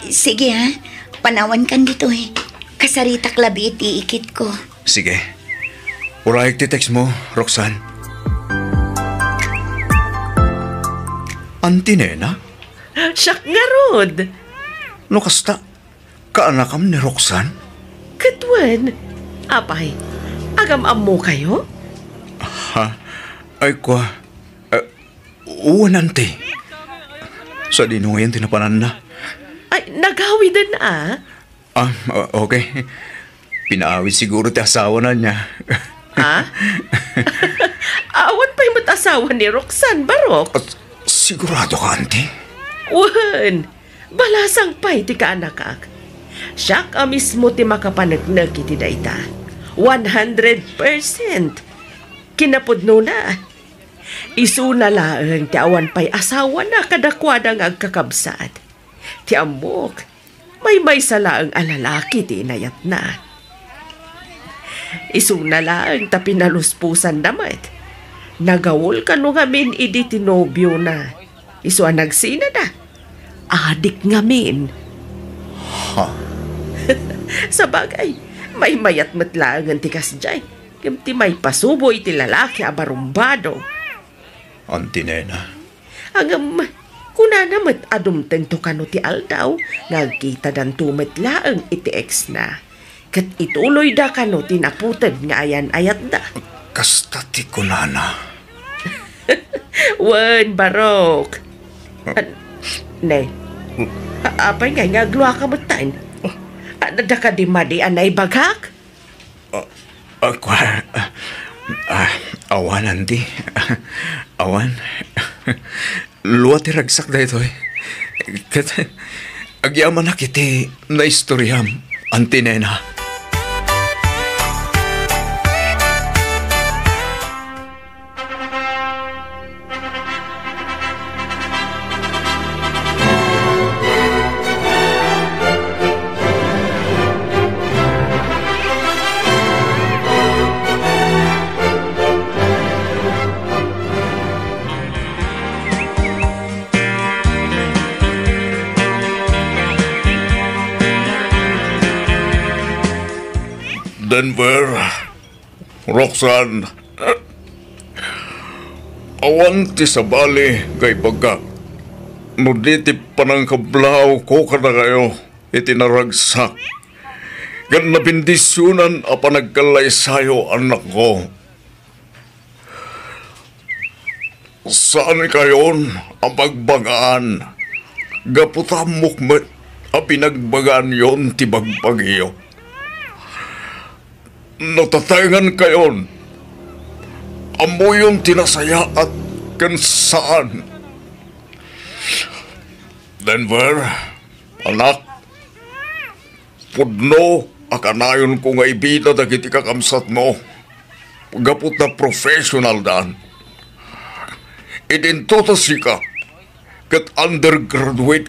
Sige, ha. Panawankan ditoy. Kasaritak labi iti ikitko. Sige. Urayek ti text mo, Roxanne. Auntie Nena? Siak ngarud. No kasta, kaanakam ni Roxanne? Ket wen, apay, agam-ammokayo? Ha? Ay, kua. Eh, wen, auntie. Sadino ngayon ti napananna? Ay, nagawiden a. Ah, o-, okay. Pinaawid siguro ti asawana niya. Ha? Awan pay met asawa ni Roxanne, Barok. Ah, sigurado ka, auntie? Wen, balasang pay ti kaanakak. Siak a mismo ti makapaneknek iti dayta. One hundred percent. Kinapudnona, isuna laeng ti awan pay asawana kadakuada nga agkakabsat. Ti ammok, maymaysa laeng a lalaki ti inayatna. Isuna laeng ta pinalusposanna met. Nagaul kano ngamin idi ti nobiona. Isu a nagsinada. Adik ngamin. Ha? Sabagay, maymayat met laengen ti kasdiay. Ngem ti maipasubo iti lalaki a barumbado. Auntie Nena. Ngem, kunana met a dumtengto kano ti aldaw nga agkitadanto met laeng iti ex-na. Ket ituloyda kano ti naputeg nga ayan-ayatda. Kasta ti kunana. Wen, Barok. Ah. An-, ne. Hmm. A-, apay ngay nga agluaka metten? Ah. Adda kadi madi a naibagak? Ah, ah, kua-, ah, ah, awan, auntie. Awan. Lua ti ragsak daytoy. Ket agyamanak iti naistoriam, Auntie Nena. Denver, Roxanne, awan ti sabali nga ibagak no di ti panangkablawko kadakayo iti naragsak ken nabendisionan a panagkallaysayo, anakko. Saankayon a bagbagaan gapu ta ammok met a binagbagaanyon ti bagbagiyo. Natatengankayon. Ammoyon ti nasayaat ken saan. Denver, anak, pudno a kanayonko nga ibida dagiti kakabsatmo gapu ta professionaldan. Idinto ta sika ket undergraduate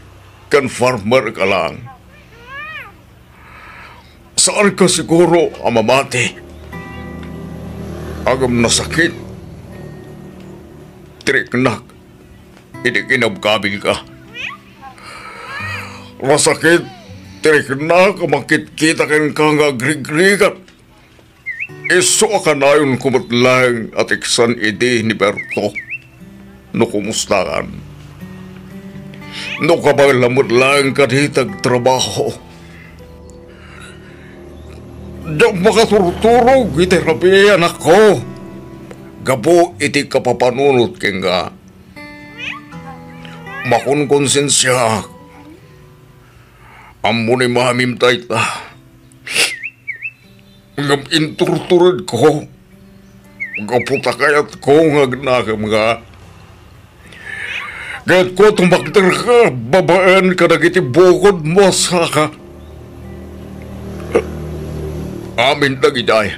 ken farmer ka lang. Saanka siguro a mamati. Ngem nasakit ti riknak idi kinabkabilka. Nasakit ti riknak a makitkita kenka nga agrigrigat. Isu a kanayonko met laeng a teksan idi ni Berto no kumustakan. No kabaelam met laeng kadi ti agtrabaho. Diak makaturturog iti rabii, anakko, gapu iti kapapanunot kenka. Makonkonsensiaak. Ammo ni mamim dayta. Ngem inturturedko gapu ta kayatko nga agnakemka. Kayatko a tumakderka babaen kadagiti bukodmo a saka. Amin dagidiay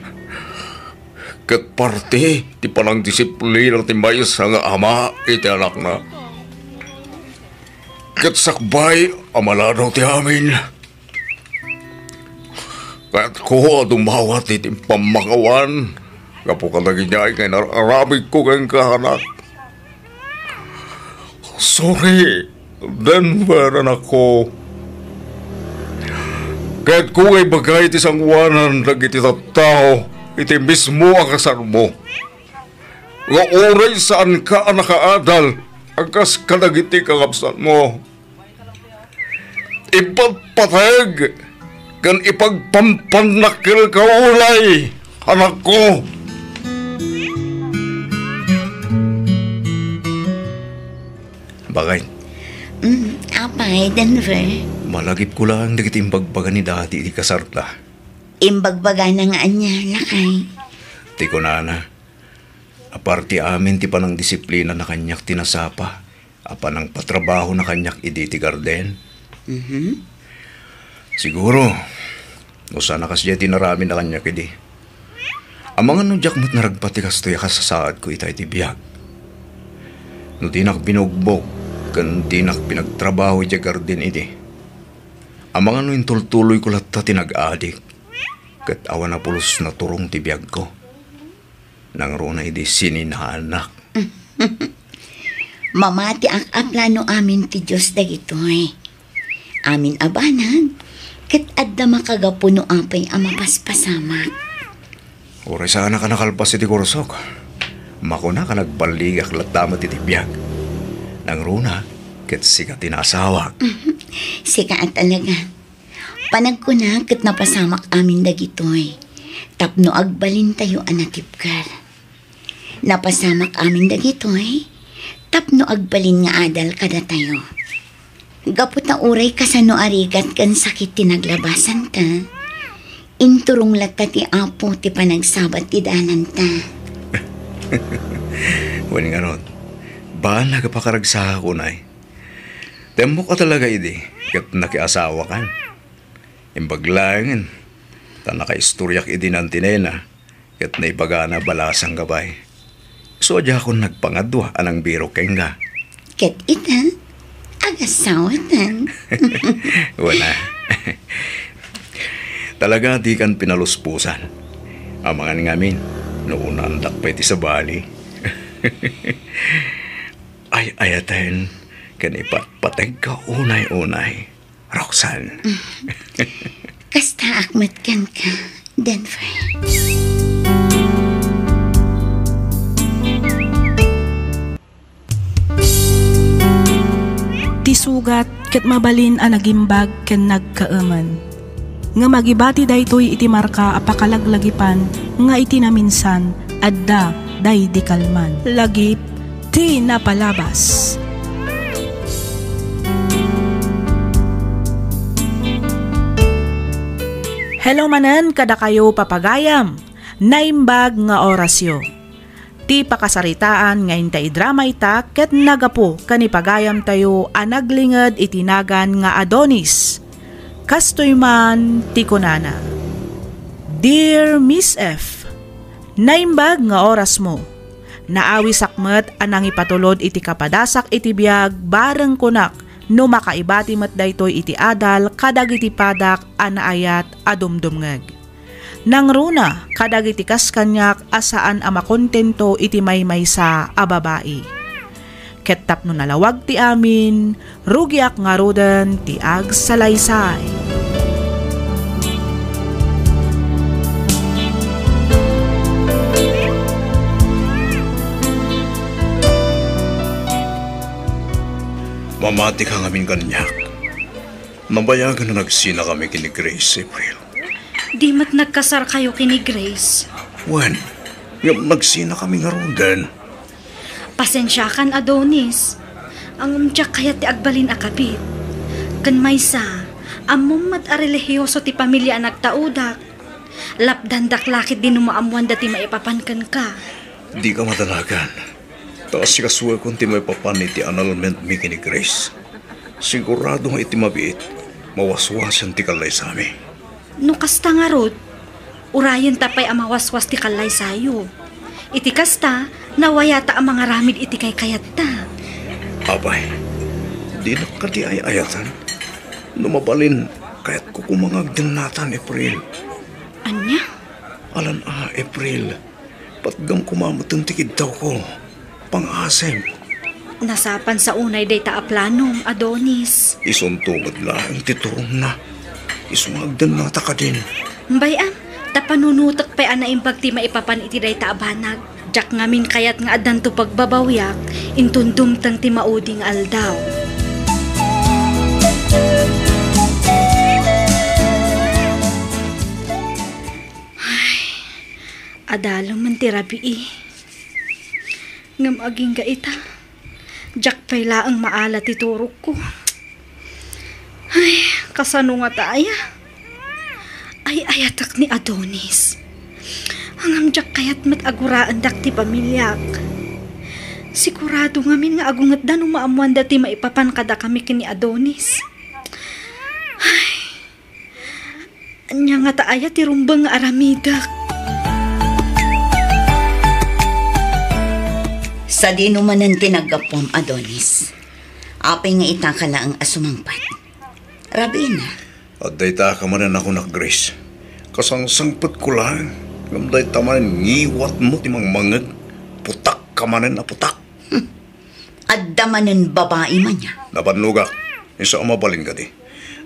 ket parte ti panangdisiplina ti maysa nga ama iti anakna. Ket sakbay a maladaw ti amin, kayatko a dumawat iti pammakawan gapu kadagiti ay nga inar-aramidko kenka, anak. Sorry, Denver, anakko. Kayatko nga ibaga iti sangoanan dagiti tattao iti mismo a kasarmo nga uray saanka a nakaadal a kas kadagiti kakabsatmo. Ipatpateg ken ipagpampannakkelka unay, anakko. Bagay. Mm, apay, Denver? Malagipko laeng dagiti imbagbaga ni Daddy iti kasarda. Imbagbagana nga ania, lakay? Ti kunana, aparte amin ti panangdisiplinana kaniak ti nasapa a panangpatrabahona kaniak idi ti garden. Mhm. Siguro, no saan a kasdiay ti inaramidna kaniak idi. Amangan no diak met naragpat ti kastoy a kasasaadko itay ti biag. No dinak binugbog ken dinak pinagtrabaho idiay garden idi. Amangan no intultuloyko latta ti nag-adik ket awan a pulos naturong ti biagko. Nangruna idi sininaannak. Mamatiak a plano amin ti Dios dagitoy. Amin a banag, ket adda makagapu no apay a mapaspasamak. Uray saanak a nakalpas iti kursok, makunak a nagballigak latta met iti biag. Nangruna, ket sika ti naasawak. Sika a talaga. Panagkuna ket napasamak amin dagitoy tapno agbalintayo a natibker. Napasamak amin dagitoy tapno agbalin nga adal kadatayo. Gapu ta uray kasano a rigat ken sakit ti naglabasanta, inturong latta ti Apo ti panagsabat ti dananta. Wen ngarud, banag a pakaragsakak unay. Temmok a talaga idi ket nakiasawakan. Imbag laengen ta nakaistoriak idi ni Auntie Nena ket naibagana a balasang ka pay. Isu a diakon nagpangadua a nangbirok kenka. Ket ita, agasawatan. Wen a. Talaga dikan pinaluspusan. Amangan ngamin, no unaandak pay ti sabali. Ay-ayaten ken ipatpategka unay-unay, Roxanne. Kastaak met kenka, Denver. Isugat ket mabalin a nagimbag ken nagkaemen. Ngem agibati daytoy iti marka a pakalaglagipan nga iti naminsan adda daydi kalman. Lagip ti napalabas. Hello manen kadakayo, papagayam. Naimbag nga orasyo. Ti pakasaritaan nga inta idrama ita ket nagapu ken ni pagayamtayo a naglinged iti nagan nga Adonis. Kastoy man ti kunana, Dear Miss F, naimbag nga orasmo. Naawisak met a nangipatulod iti kapadasak iti biag bareng kunak no makaibati met daytoy iti adal kadagiti padak a naayat a dumdumngeg. Nangruna kadagiti kas kaniak a saan a makontento iti maymaysa a babai. Ket tapno nalawag ti amin, rugiak ngaruden ti agsalaysay. Mamatika ngamin kaniak. Nabayagen a nagsinakami ken ni Grace, April. Di met nagkasarkayo ken ni Grace? Wen, ngem nagsinakami ngaruden. Pasensiakan, Adonis. Ngem diak kayat ti agbalin a kabit. Ken maysa, ammom met a relihioso ti pamilia a nagtaudak. Lapdandak la ketdi no maammoanda ti maipapan kenka. Dika madalagan. Ta asikasuekon ti maipapan iti annulmentmi ken ni Grace. Sigurado nga iti mabiit, mawaswasen ti kallaysami. No kasta ngarud, urayenta pay a mawaswas ti kallaysayo. Iti kasta, nawayata a mangaramid iti kaykayatta. Apay, dinak kadi ay-ayaten? No mabalin, kayatko koma nga agdennatan, April. Ania? Alan a, April. Patgam koma metten ti kiddawko. Pangasim. Nasapan sa unay dayta a planom, Adonis. Isunto met laeng ti turongna. Isu nga agdennata kadin. Bay-am, ta panunutek pay a naimbag ti maipapan iti dayta a banag. Diak ngamin kayat nga addanto pagbabawiak, inton dumteng ti maudi nga aldaw. Ay, adalem man ti rabii. Ngem agingga ita, diak pay laeng maala ti turogko. Ay, kasano ngata aya? Ay-ayatek ni Adonis. Ngem diak kayat met a guraendak ti pamiliak. Sigurado ngamin nga agungetda no maammoanda ti maipapan kadakami ken ni Adonis. Ay, ania ngata aya ti rumbeng nga aramidek? Sadino manen ti naggapuam, Adonis? Apay nga itaka laeng a sumangpet? Rabiina. Adda itaka manen a kunak, Grace. Kasangsangpetko laeng, ngem dayta manen ngiwatmo ti mangmangngeg. Putakka manen a putak. Hmm. Adda manen babaim ania? Nabannogak. Isu a mabalin kadi.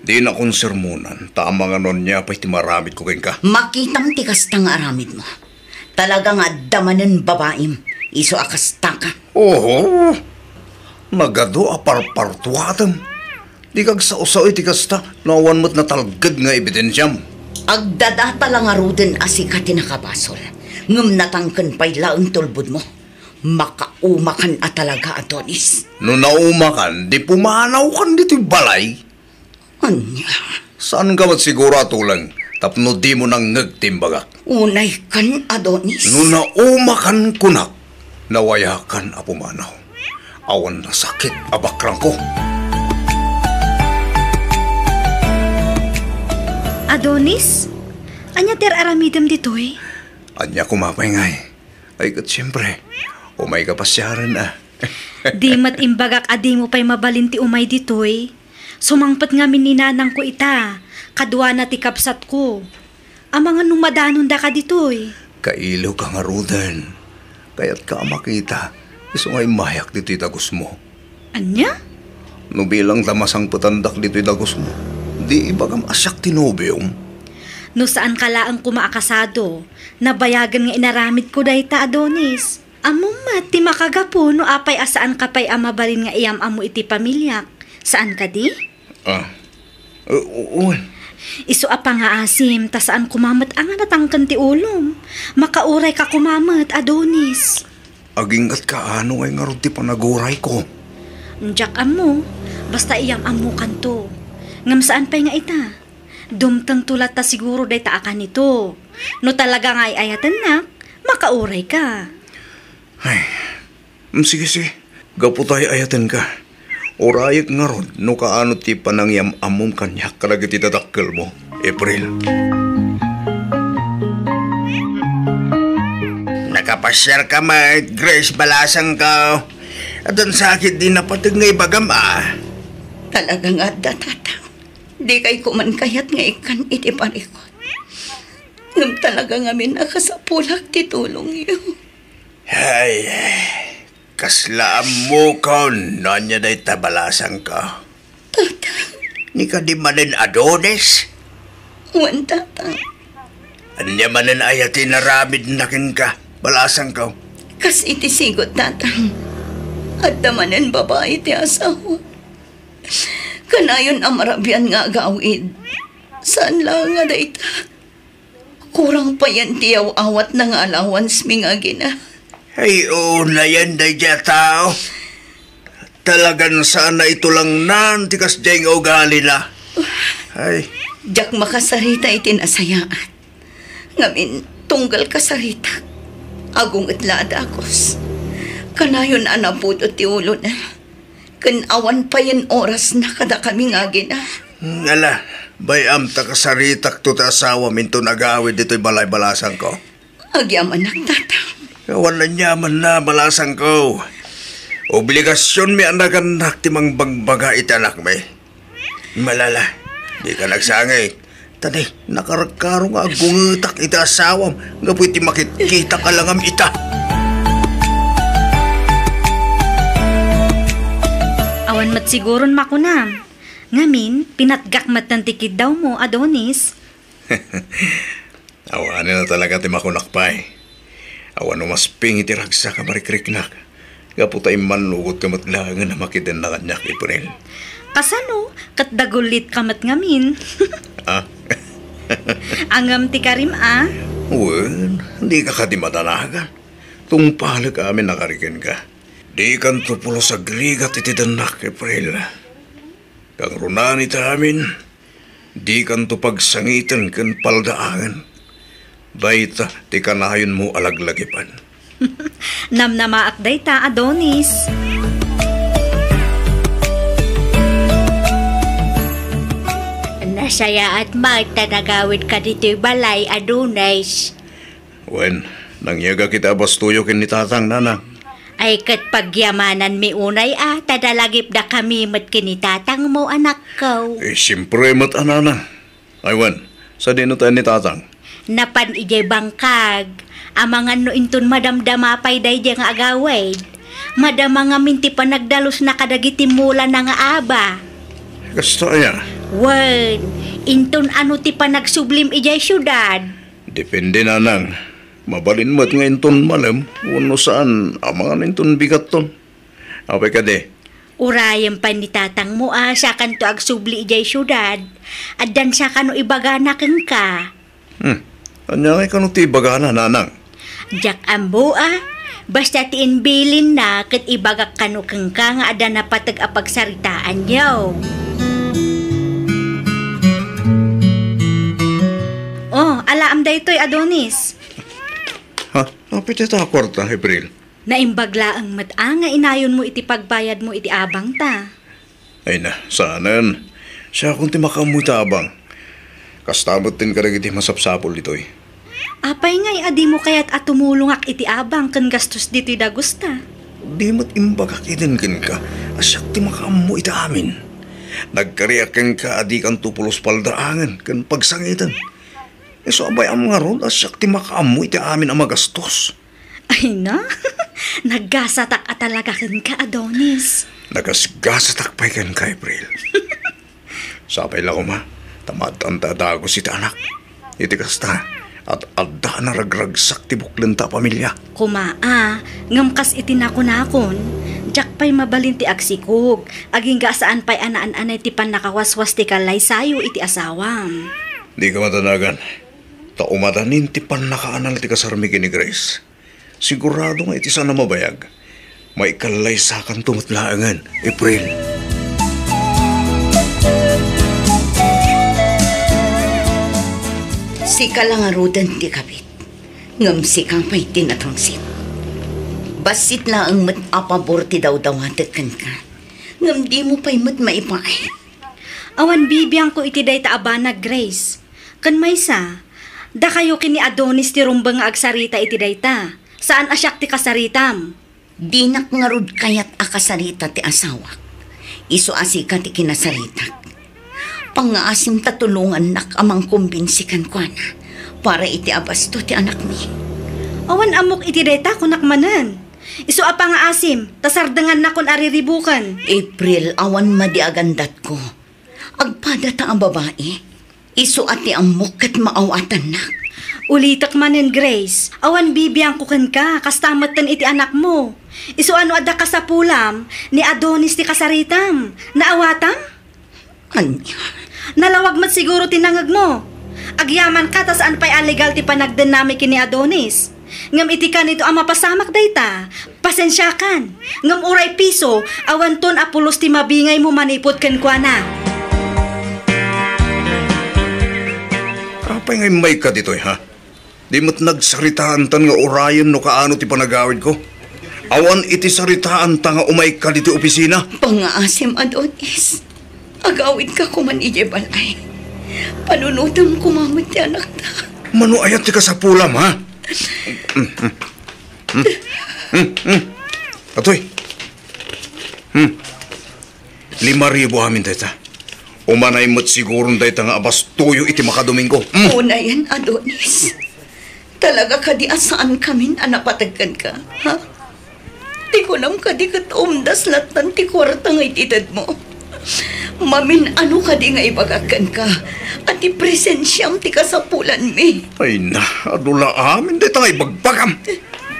Dinakon sermonan, ta amangan no ania pay ti maaramidko kenka. Makitam ti kasta nga aramidmo. Talaga nga adda manen babaim, isu a kastaka. Oho! Nagadu a parpartuatem. Dika agsao-sao iti kasta no awan met natalged nga ebidensiam. Agdadata la ngaruden a sika ti nakabasol, ngem natangken pay laeng ti ulbodmo. Makaumakan a talaga, Adonis. No naumakan, di pumanawkan ditoy balay. Ania? Saanka met siguro a tuleng tapno dimo nangngeg ti imbagak? Unaykan, Adonis. No naumakan kunak, nawayakan a pumanaw. Awan nasakit a bakrangko. Adonis, ania ti ar-aramidem ditoy? Ania koma pay ngay? Ay, ket siempre, umayka pasiaren a. Di met imbagak a dimo pay mabalin ti umay ditoy. Sumangpet ngamin ni nanangko ita, kaduana ti kabsatko. Amangan no madanondaka ditoy. Kailiwka ngaruden. Kayatka a makita, isu nga immayak ditoy dagusmo. Ania? No bilang ta masangpetandak ditoy dagusmo, di ibagam a siak ti nobiom? No saanka laeng koma a kasado, nabayagen nga inaramidko dayta, Adonis. Ammom met ti makagapu no apay a saanka pay a mabalin nga iyam-ammo iti pamiliak. Saan kadi? Ah. U-, u-, wen. Isu a pangaasim, ta saan koma met a nga natangken ti ulom. Makauray ka koma met, Adonis. Aginggatka no ngay ngarud ti panagurayko. Diak ammo, basta iyam-ammokanto. Ngem saan pay nga ita. Dumtengto latta siguro dayta a kanito. No talaga nga ay-ayatennak, makaurayka. Ay, mm, sige, sige. Gapu ta ay-ayatenka. Urayek ngarud no kaano ti panangyam-ammom kaniak kadagiti dadakkelmo, April. Nakapasiarka met, Grace, balasangko. Addan sakit di napateg nga ibagam, a. Talaga nga adda, Tatang. Dikay koma kayat nga ikkan iti parikut. Ngem talaga ngamin a kasapulak ti tulongyo. Ay, kasla ammokon no ania dayta, balasangko. Tatang. Ni kadi manen, Adonis? Wen, Tatang. Ania manen aya ti inaramidna kenka, balasangko? Kas iti sigud, Tatang. Adda manen babai ti asawa. Kanayon a marabian nga agawid. Saan laeng nga dayta. Kurang payen ti aw-awatna nga allowance mi nga agina. Ay, unayen daydiay a tao. Talagan saan a itulangnan ti kasdiay nga ugalina. Ay. Diak makasarita iti nasayaat. Ngamin, tunggal kasaritak, agunget la a dagus. Kanayon a naputot ti ulona. Ken awan payen orasna kadakami nga agina. Ngala, bay-am ta kasaritakto ti asawam inton agawid ditoy balay, balasangko. Agyamanak, Tatang. Awan aniamanna, balasangko. Obligasionmi a nagannak ti mangbagbaga iti anakmi. Malala, dika nagsangit. Tadi, nakarkaro nga agungetak iti asawam gapu iti makitkitak a langam ita. Awan met siguron makunam. Ngamin, pinatgak metten ti kiddawmo, Adonis. Awanen a talaga ti makunak pay. Awan umasping iti ragsak a marikriknak. Gapu ta immannugotka met laengen a makidenna kaniak, April. Kasano? Ket dagullitka met ngamin. Ah? Angem ti karim a? Wen, dika kadi madanagan. Tungpalek amin a kari kenka. Dikanto pulos agrigat iti dennak, April. Kangrunaan ita amin, dikanto pagsangiten ken paldaangen. Dayta ti kanayonmo a laglagipen. Namnamaak dayta, Adonis. Nasayaat met ta nagawidka ditoy balay, Adonis. Wen, nangyegak iti abastoyo ken ni tatang, nanang. Ay, ket pagyamananmi unay a, ta nalagipdakami met ken ni tatangmo, anakko. Eh, siempre met a, nanang. Ay, wen, sadino tayo ni tatang? Napan idiay bangkag. Amangan no inton madamdama pay daydiay nga agawid. Madama ngamin ti panagdalusna kadagiti mulana nga aba. Kasta aya? Wen, inton ano ti panagsublim idiay siudad? Depende, nanang. Mabalin met nga inton malem, wenno saan, amangan inton bigatton. Apay kadi? Urayem pay ni tatangmo a sakanto agsubli idiay siudad. Addan sakano ibagana kenka. Hmm. Ania ngay kano ti ibagana, nanang? Diak ammo a. Basta ti imbilinna ket ibagak kano kenka nga adda napateg a pagsaritaanyo. Oh, alaam daytoy, Adonis. Ha? Apay dayta a kuarta, April? Naimbag laeng met a nga inayonmo iti pagbayadmo iti abangta. Ay na, saanen. Siakon ti makaammo iti abang. Kasta met ti kadagiti masapsapul ditoy. Apay ngay a dimo kayat a tumulongak iti abang ken gastos ditoy dagusta? Di met imbagak iden kenka a siak ti makaammo iti amin. Nagkariak kenka a dikanto pulos paldaangen ken pagsangiten. Isu a bay-am ngarud a siak ti makaammo iti amin a magastos. Ay na, naggasatak a talaga kenka, Adonis. Nagasgasatak pay kenka, April. Sapay la koma, ta maaddaanta a dagus iti anak. Iti kasta, at adda a naragragsak ti buklenta a pamilia. Koma a, ngem kas iti nakunakon, Diak pay mabalin ti agsikog, agingga saan pay a naan-anay ti pannakawaswas ti kallaysayo iti asawam. Dika madanagan, ta umadanin ti pannakaanal ti kasarmi ken ni Grace. Sigurado nga iti saan a mabayag, maikallaysakanto met laengen, April. Sika la ngaruden ti kabit, ngem sika pay ti natangsit. Bassit laeng met a pabor ti dawdawatek kenka, ngem dimo pay met maipaay. Awan bibiangko iti dayta a banag, Grace. Ken maysa, dakayo ken ni Adonis ti rumbeng nga agsarita iti dayta. Saan a siak ti kasaritam. Dinak ngarud kayat a kasarita ti asawak. Isu a sika ti kinasaritak. Pangngaasim ta tulongannak a mangkumbinsi kenkuana para iti abasto ti anakmi. Awan ammok iti dayta, kunak manen. Isu a pangngaasim, ta sardengannakon a riribuken. April, awan madi a gandatko. Agpadata a babai. Isu a ti ammok ket maawatannak. Ulitek manen, Grace, awan bibiangko kenka, kasta metten iti anakmo. Isu a no adda kasapulam, ni Adonis ti kasaritam. Naawatam? Ania? Nalawag met siguro ti nangegmo. Agyamanka ta saan pay a legal ti panagdennami ken ni Adonis. Ngem iti kanito a mapasamak dayta, pasensiakan. Ngem uray piso, awanton a pulos ti mabingaymo manipud kenkuana. Apay nga immayka ditoy, ha? Di met nagsaritaantan nga urayen no kaano ti panagawidko? Awan iti saritaanta nga umayka ditoy opisina? Pangngaasim, Adonis. Agawidka koman idiay balay. Panunotem koma met ti anakta. Mano aya ti kasapulam, ha? Hmm, hmm, hmm. Atoy. Hmm. Lima ribu amin dayta. Umanay met siguron dayta nga abastoyo iti makadomingo. Hmm. Unayen, Adonis. Talaga kadi a saankamin a napateg kenka, ha? Ti kunam kadi ket umdas lattan ti kuarta nga itedmo? Mamin-ano kadi nga ibagak kenka a ti presensiam ti kasapulanmi? Ay na, adu la amin dayta nga ibagbagam.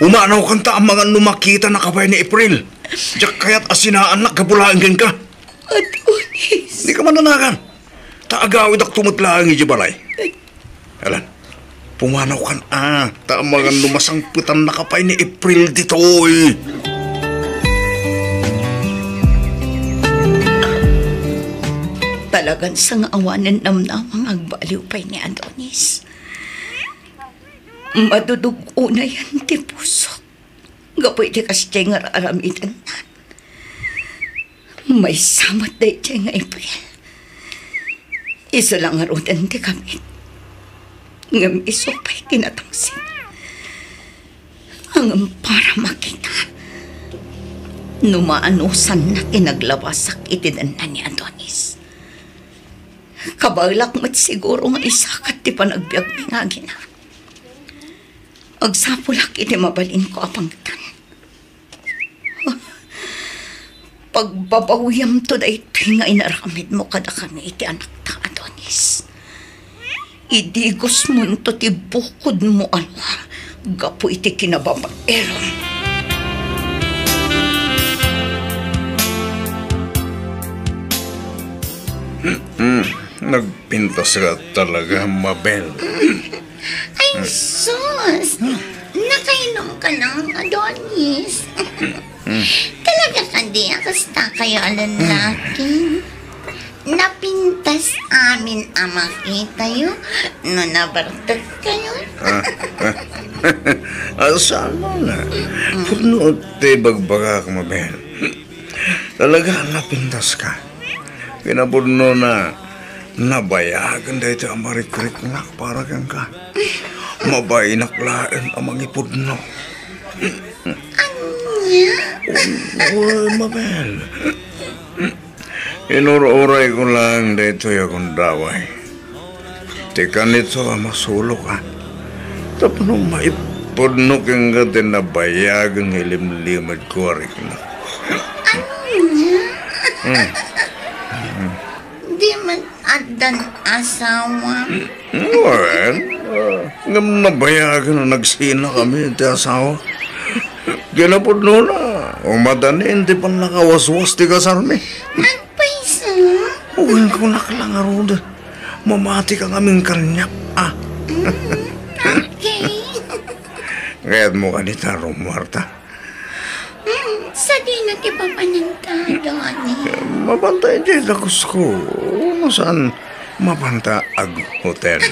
Umanawkanta a mangan no makitanaka pay ni April. Diak kayat a sinaannak gapu laeng kenka. Adonis. Dika mananagan. Ta agawidakto met laeng idiay balay. Alan, pumanawkan a, ta amangan no masangpetannaka pay ni April ditoy. Talagan sa nga awanen namnama nga agbaliw pay ni Adonis. Madudug-onayan ti pusok gapu iti kasdiay nga ar-aramidenna. Maysa met daydiay nga April. Isu la ngaruden ti kabit. Ngem isu pay ti natangsit. Ngem para makita no maanosanna ti naglabasak iti denna ni Adonis. Kabaelak met siguro nga isakat ti panagbiagmi nga agina. Agsapulak iti mabalinko a pangtan. Pagbabawiamto daytoy nga inaramidmo kadakami iti anakta, Adonis. Idigosmonto ti bukodmo a lua gapu iti kinababaelam. Hmm, nagpintas ka talaga, Mabel. Ay, sus! Nakainom ka lang, Adonis. Talaga kadi a kasta kayo a lalaki? Napintas amin a makitayo no nabartek kayo. Ah, sana na. Pudno ti bagbagak, Mabel. Talaga, napintas ka. Kinapudno na, nabayagen daytoy a marikriknak para kenka. Mabainak laeng a mangipudno. Ania? Oy, Mabel. Inur-urayko laeng daytoy a gundaway. Ti kanito a masuloka. Tapno maipudno kenka ti nabayagen nga ilimlimedko a riknak. Ania? Hmm. Di man addan asawa? Wen, ah, ngem nabayagen a nagsinakami ti asawa. Kinapudnona, Umadanin ti pannakawaswas ti kasarmi. Agpayso? Wen, kunak la ngarud. Mamatika ngamin kaniak, a. Mm, okay. Kayatmo kadi ta rummuarta? Mm, sadino ti papananta, Donny? Mapanta idiay dagusko. No saan, mapanta aghotel.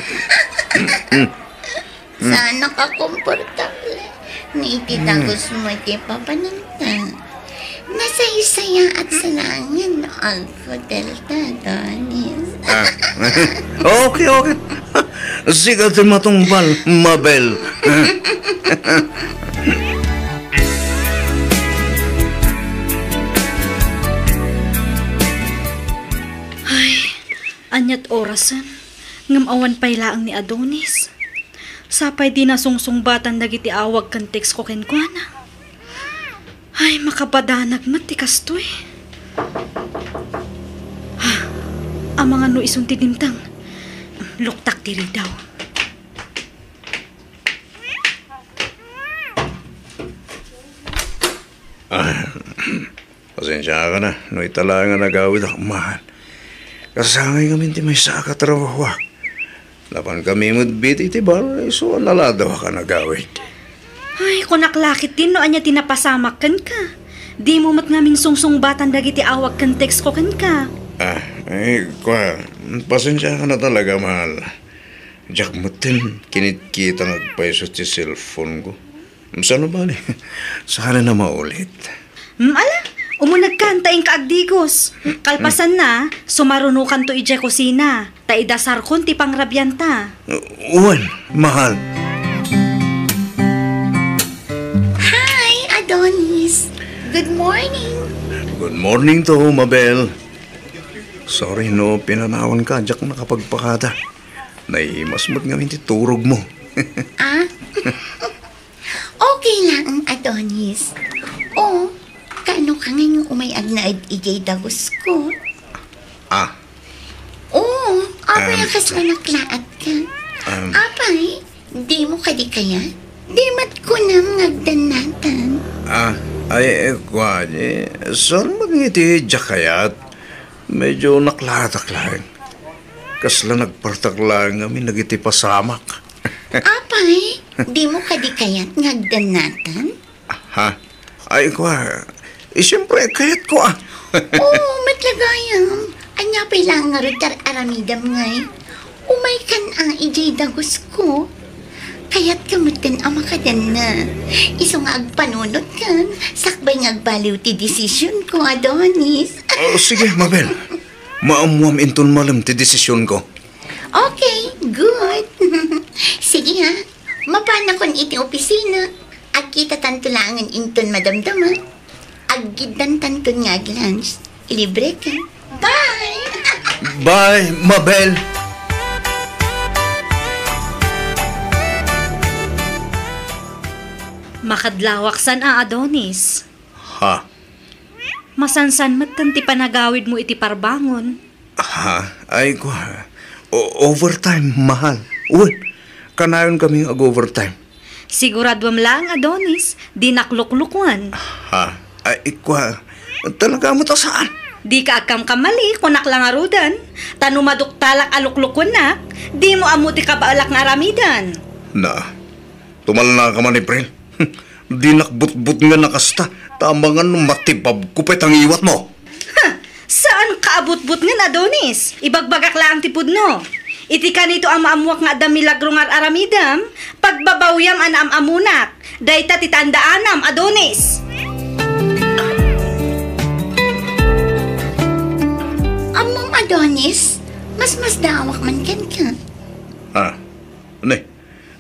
Saan a komportable. No iti dagusmo ti papananta. Nasaysayaat sa langit no aghotel ta, Donny. A. Okay, okay. Sika ti matungpal, Mabel. Ay, ania't orasen? Ngem awan pay laeng ni Adonis. Sapay di nasungsungbatan dagiti awag ken text ko kenkuana. Ay, makabadanag met ti kastoy. Ha, amangan no isun ti dimteng. Luktak ti ridaw. Ah, pasensiakan a no ita laeng a nagawidak, mahal. Kasangay ngamin ti maysaak a trabahoak. Napankami met bit iti bar, isu a naladawak a nagawid. Ay, kunak la ketdin no ania ti napasamak kenka. Dimo met ngamin sungsungbatan dagiti awag ken text ko kenka. Ah, ay, kua, pasensiakan a talaga, mahal. Diak metten kinitkita nga agpayso ti cellphone ko. Saan a bale? Saan a maulit? Hmm, ala, umunegkan ta inka agdigos. Kalpasanna, sumarunokanto idiay kusina, ta idasarkon ti pangrabianta. Wen, mahal. Hi, Adonis. Good morning. Good morning to, Mabel. Sorry no pinanawanka, diak nakapagpakada. Naimas met ngamin ti turogmo. Ah? Okay laeng, Adonis. O, kaano ka ngay nga umay agnaed idiay dagusko? Ah. O, apay a kasla naklaat ka? Um. Apay, dimo kadi kayat? Di met kunam nga agdannatan? Ah, ay, eh, kua, eh, saan met nga iti diak kayat? Medyo naklaatak laeng. Kasla nagpartak laeng ngamin dagiti pasamak. Apay, dimo kadi kayat nga agdannatan? Ha? Ay, kua, eh, siyempre, kayatko, a. Oo, met la gayam. Ania pay laeng ngarud ti ar-aramidam ngay? Umaykan a idiay dagusko. Kayatka metten a makadanna. Isu nga agpanunotkan, sakbay nga agbaliw ti desisionko, Adonis. O, sige, Mabel. Maammuam inton malem ti desisionko. Okay, good. Sige ha, mapanakon iti opisina. Agkitatanto laengen inton madamdama. Aggiddantanton nga ag-lunch. Ilibreka. Bye! Bye, Mabel! Makadlawak san a, Adonis? Ha? Masansan metten ti panagawidmo iti parbangon. Ha? Ay, kua. O-, overtime, mahal. Wen, kanayonkami nga ag-overtime. Siguraduem laeng, Adonis, dinak luklukwan. Ha? Ay, kua. Talaga met a saan? Dika agkamkamali, kunak la ngaruden. Ta no maduktalak a luklukwennak, dimo ammo ti kabaelak nga aramiden. Na, tumalnaka man, April. Dinak butbutngen a kasta, ta amangan no matibabko pay ta ngiwatmo. Ha! Saanka a butbutngen, Adonis. Ibagbagak laeng ti pudno. Iti kanito a maammuak nga adda milagro nga ar-aramidem, pagbabawiam a naam-ammonak. Dayta ti tandaanam, Adonis. Ammom, Adonis, masmasdaawak man kenka. Ah, ne,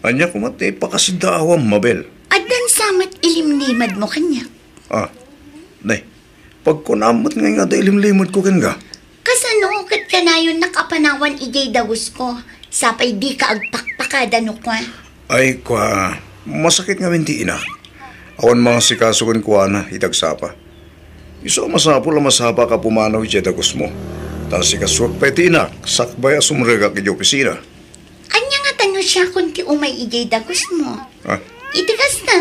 ania koma ti ipakasidaawam, Mabel? Addan sa met ilimlimedmo kaniak. Ah, ne, pagkunam met ngay nga adda ilimlimedko kenka. Kasano ket kanayonnak a panawan idiay dagusko, sapay dika agpakpakada no kua? Ay, kua, masakit ngamin ti inak. Awan mangasikaso kenkuana iti agsapa. Isu a masapul a masapaka a pumanaw idiay dagusmo. Ta sikasuak pay ti inak, sakbay a sumrekak idiay opisina. Ania ngata no siakon ti umay idiay dagusmo? Ah. Iti kasta,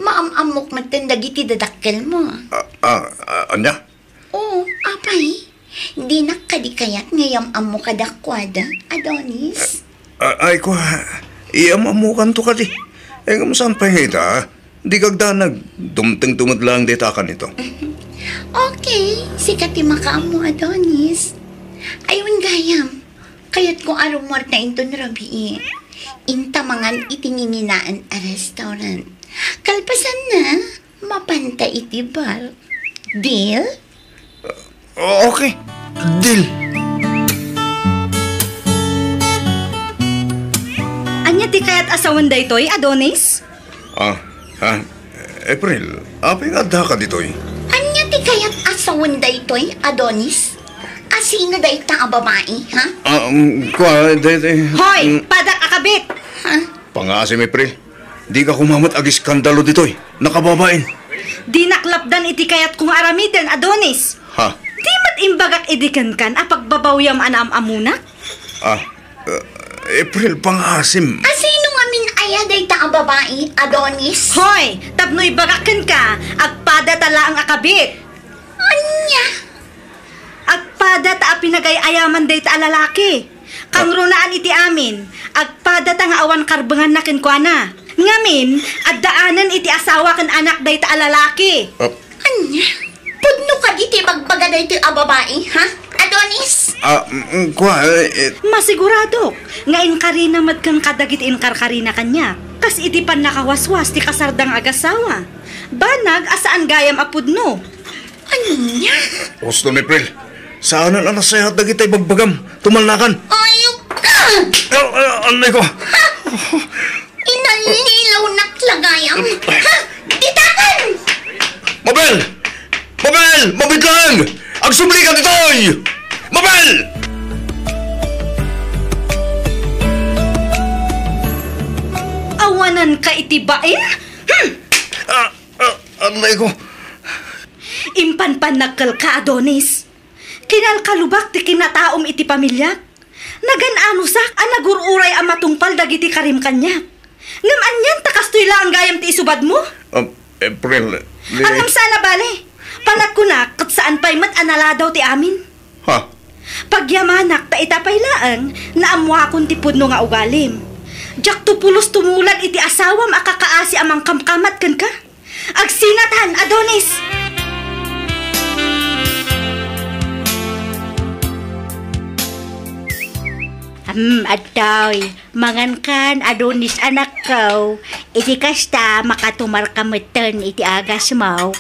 Maam-ammok metten dagiti dadakkelmo. Ah, ah, ah, ania? Oo, apay. Dinak kadi kayat nga iyam-ammo kadakuada, Adonis? Ah, ay, kua, iyam-ammokanto kadi. Eh, ngem saan pay nga ita? Di kagdanag, dumtengto met laeng dayta a kanito. Okay, sika ti makaammo, Adonis. Aywan gayam, kayatko a rummuarta inton rabii. Inta mangan iti nginginaan a restaurant. Kalpasanna, mapanta iti bar. Deal? Okay. Deal. Ania ti kayat a sawen daytoy, Adonis? Ah, ah, April, apay nga addaka ditoy? Ania ti kayat a sawen daytoy, Adonis? Asino dayta a babai, ha? Ah, um, kua, day, day, Hoy, mm. Padak a kabit! Ha? Pangasim, April. Dika koma met agiskandalo ditoy. Nakababain. Dinak lapdan iti kayatko nga aramiden, Adonis. Ha? Di met imbagak idi kenkan a pagbabawiam a naam-ammonak? Ah, uh, April, pangasim. Asino ngamin aya dayta a babai, Adonis? Hoy! Tapno ibagak kenka, agpadata laeng a kabit. Ania? Agpadata a pinagay-ayaman dayta a lalaki. Kangrunaan iti amin, agpadata nga awan karbenganna kenkuana. Ngamin, addaanen iti asawa ken anak dayta a lalaki. Ah. Ania? Pudno kadi ti ibagbaga daytoy a babai, ha? Adonis? Ah, mm, kua, eh, eh. Masiguradok nga inkarina met kenka dagiti inkarkarina kaniak, kas iti pannakawaswas ti kasarda nga agasawa. Banag a saan gayam a pudno. Ania? Husto ni April. Saanen a nasayaat dagiti ibagbagam. Tumalnakan. Ayok ka! Ah, ah, anay ko. Ha? Inalilawnak la gayam. Ha? Ditakan! Mabel! Mabel! Mabitlang! Agsublika ditoy! Mabel! Awanan ka iti bain? Hmm! Ah, ah, anay ko. Impanpannagkelka, Adonis. Kinalkalubak ti kinataom iti pamiliak. Nagan-anosak a nagur-uray a matungpal dagiti karim kaniak. Ngem anian ta kastoy laeng gayam ti isubadmo? Um, April, ni- Angam saan a bale. Panagkunak ket saan pay met a naladaw ti amin. Ha? Pagyamanak ta ita pay laeng naammuakon ti pudno nga ugalim. Diakto pulos tumulad iti asawam a kakaasi a mangkamkamat kenka. Agsinatan, Adonis! Hmm, adtoy. Mangankan, Adonis, anakko. Iti kasta, makatumarka metten iti agasmo.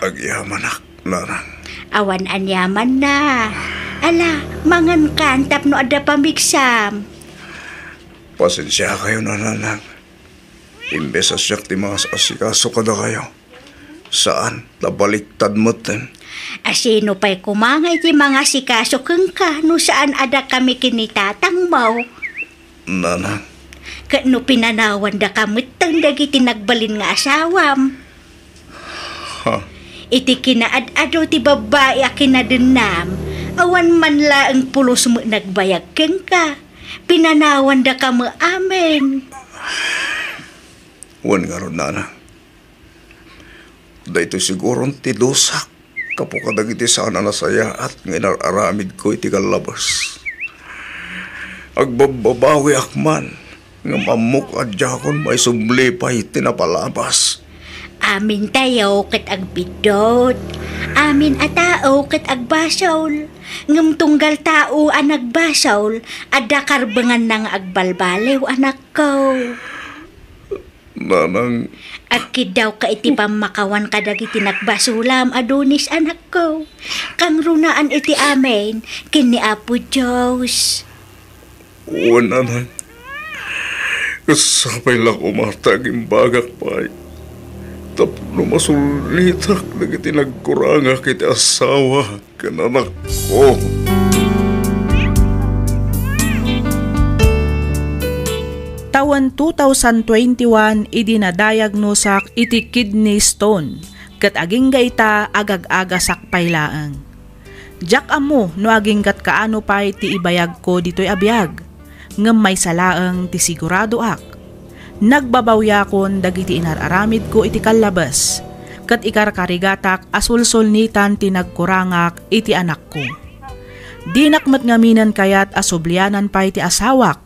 Agyamanak, nanang. Awan aniamanna. Ala, mangankan tapno adda pamigsam. Pasensiakayon, nanang. Imbes a siak ti mangas-asikaso kadakayo, saan, ta baliktad metten. Asino pay koma nga iti mangasikaso kenka no saan a dakami ken ni tatangmo? Nanang. Ket no pinanawandaka metten dagiti nagbalin nga asawam? Ha? Iti kinaad-ado ti babbai a kinadennam, awan man laeng pulos met nagbayag kenka. Pinanawandaka met amin. Wen ngarud, nanang. Daytoy siguron ti dusak gapu kadagiti saan a nasayaat nga inar-aramidko iti kallabes. Agbabbabawiak man, ngem ammok a diakon maisubli pay ti napalabas. Amintayo ket agbiddut. Amin a tao ket agbasol. Ngem tunggal tao a nagbasol, adda karbenganna nga agbalbaliw, anakko. Nanang. Agkiddawka iti pammakawan kadagiti nagbasolam, Adonis, anakko. Kangrunaan iti amin ken ni Apo Dios. Wen, nanang. Ket sapay la koma ta agimbagak pay tapno masulitak dagiti nagkurangak iti asawa ken anakko. Tawen two thousand twenty-one idi nadayagnosak iti kidney stone, ket agingga ita agag-agasak pay laeng. Diak ammo no agingga't kaano pay ti ibayagko ditoy a biag, ngem maysa laeng ti siguradoak. Nagbabawiakon dagiti inar-aramidko iti kallabes, ket ikarkarigatak a sulsulnitan ti nagkurangak iti anakko. Dinak met ngaminen kayat a sublianan pay ti asawak.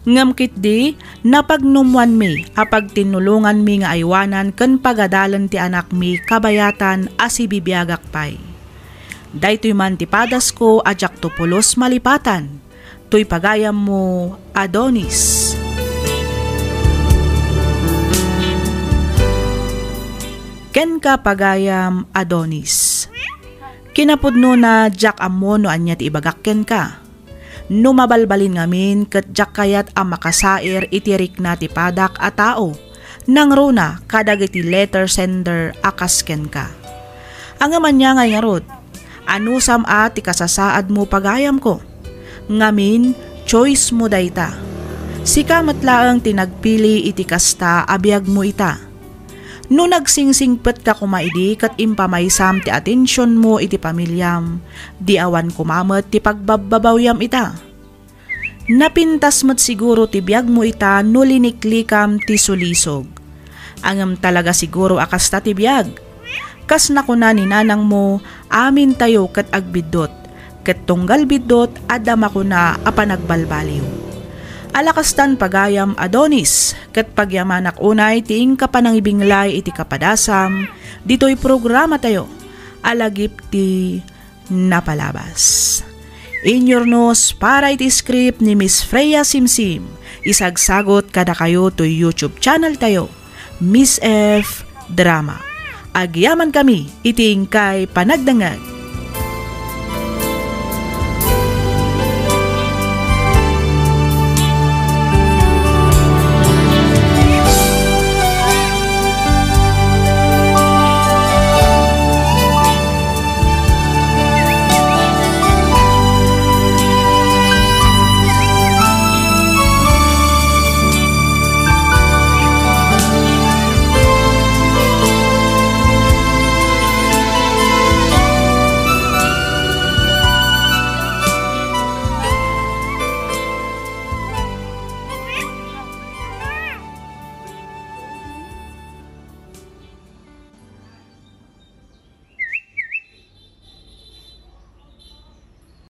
Ngem ketdi, napagnumwanmi a pagtinnulonganmi nga aywanan ken pagadalen ti anakmi kabayatan a sibibiagak pay. Daytoy man ti padasko a diakto pulos malipatan. Toy pagayammo, Adonis. Kenka, pagayam, Adonis. Kinapudnona, diak ammo no ania ti ibagak kenka. No mabalbalin ngamin ket diak kayat a makasair iti rikna ti padak a tao, nangruna kadagiti letter sender a kas kenka. Ngem ania ngay ngarud? Anusam a ti kasasaadmo, pagayamko. Ngamin, choice mo dayta. Sika met laeng ti nagpili iti kasta a biagmo ita. No nagsingsingpetka koma idi ket impamaysam ti atensionmo iti pamiliam, di awan koma met ti pagbabbabawiam ita. Napintas met siguro ti biagmo ita no liniklikam ti sulisog. Ngem talaga siguro a kasta ti biag. Kas nakuna ni nanangmo, amintayo ket agbiddut, ket tunggal biddut, adda makuna a panagbalbaliw. Ala kastan, pagayam, Adonis, ket pagyamanak unay ti inka panangibinglay iti kapadasam ditoy programatayo a Lagip ti Napalabas. Inyurnos para iti script ni Miss Freya Simsim, isagsagot kadakayo toy YouTube channel tayo, Miss F Drama. Agyamankami iti inkay panagdengngeg.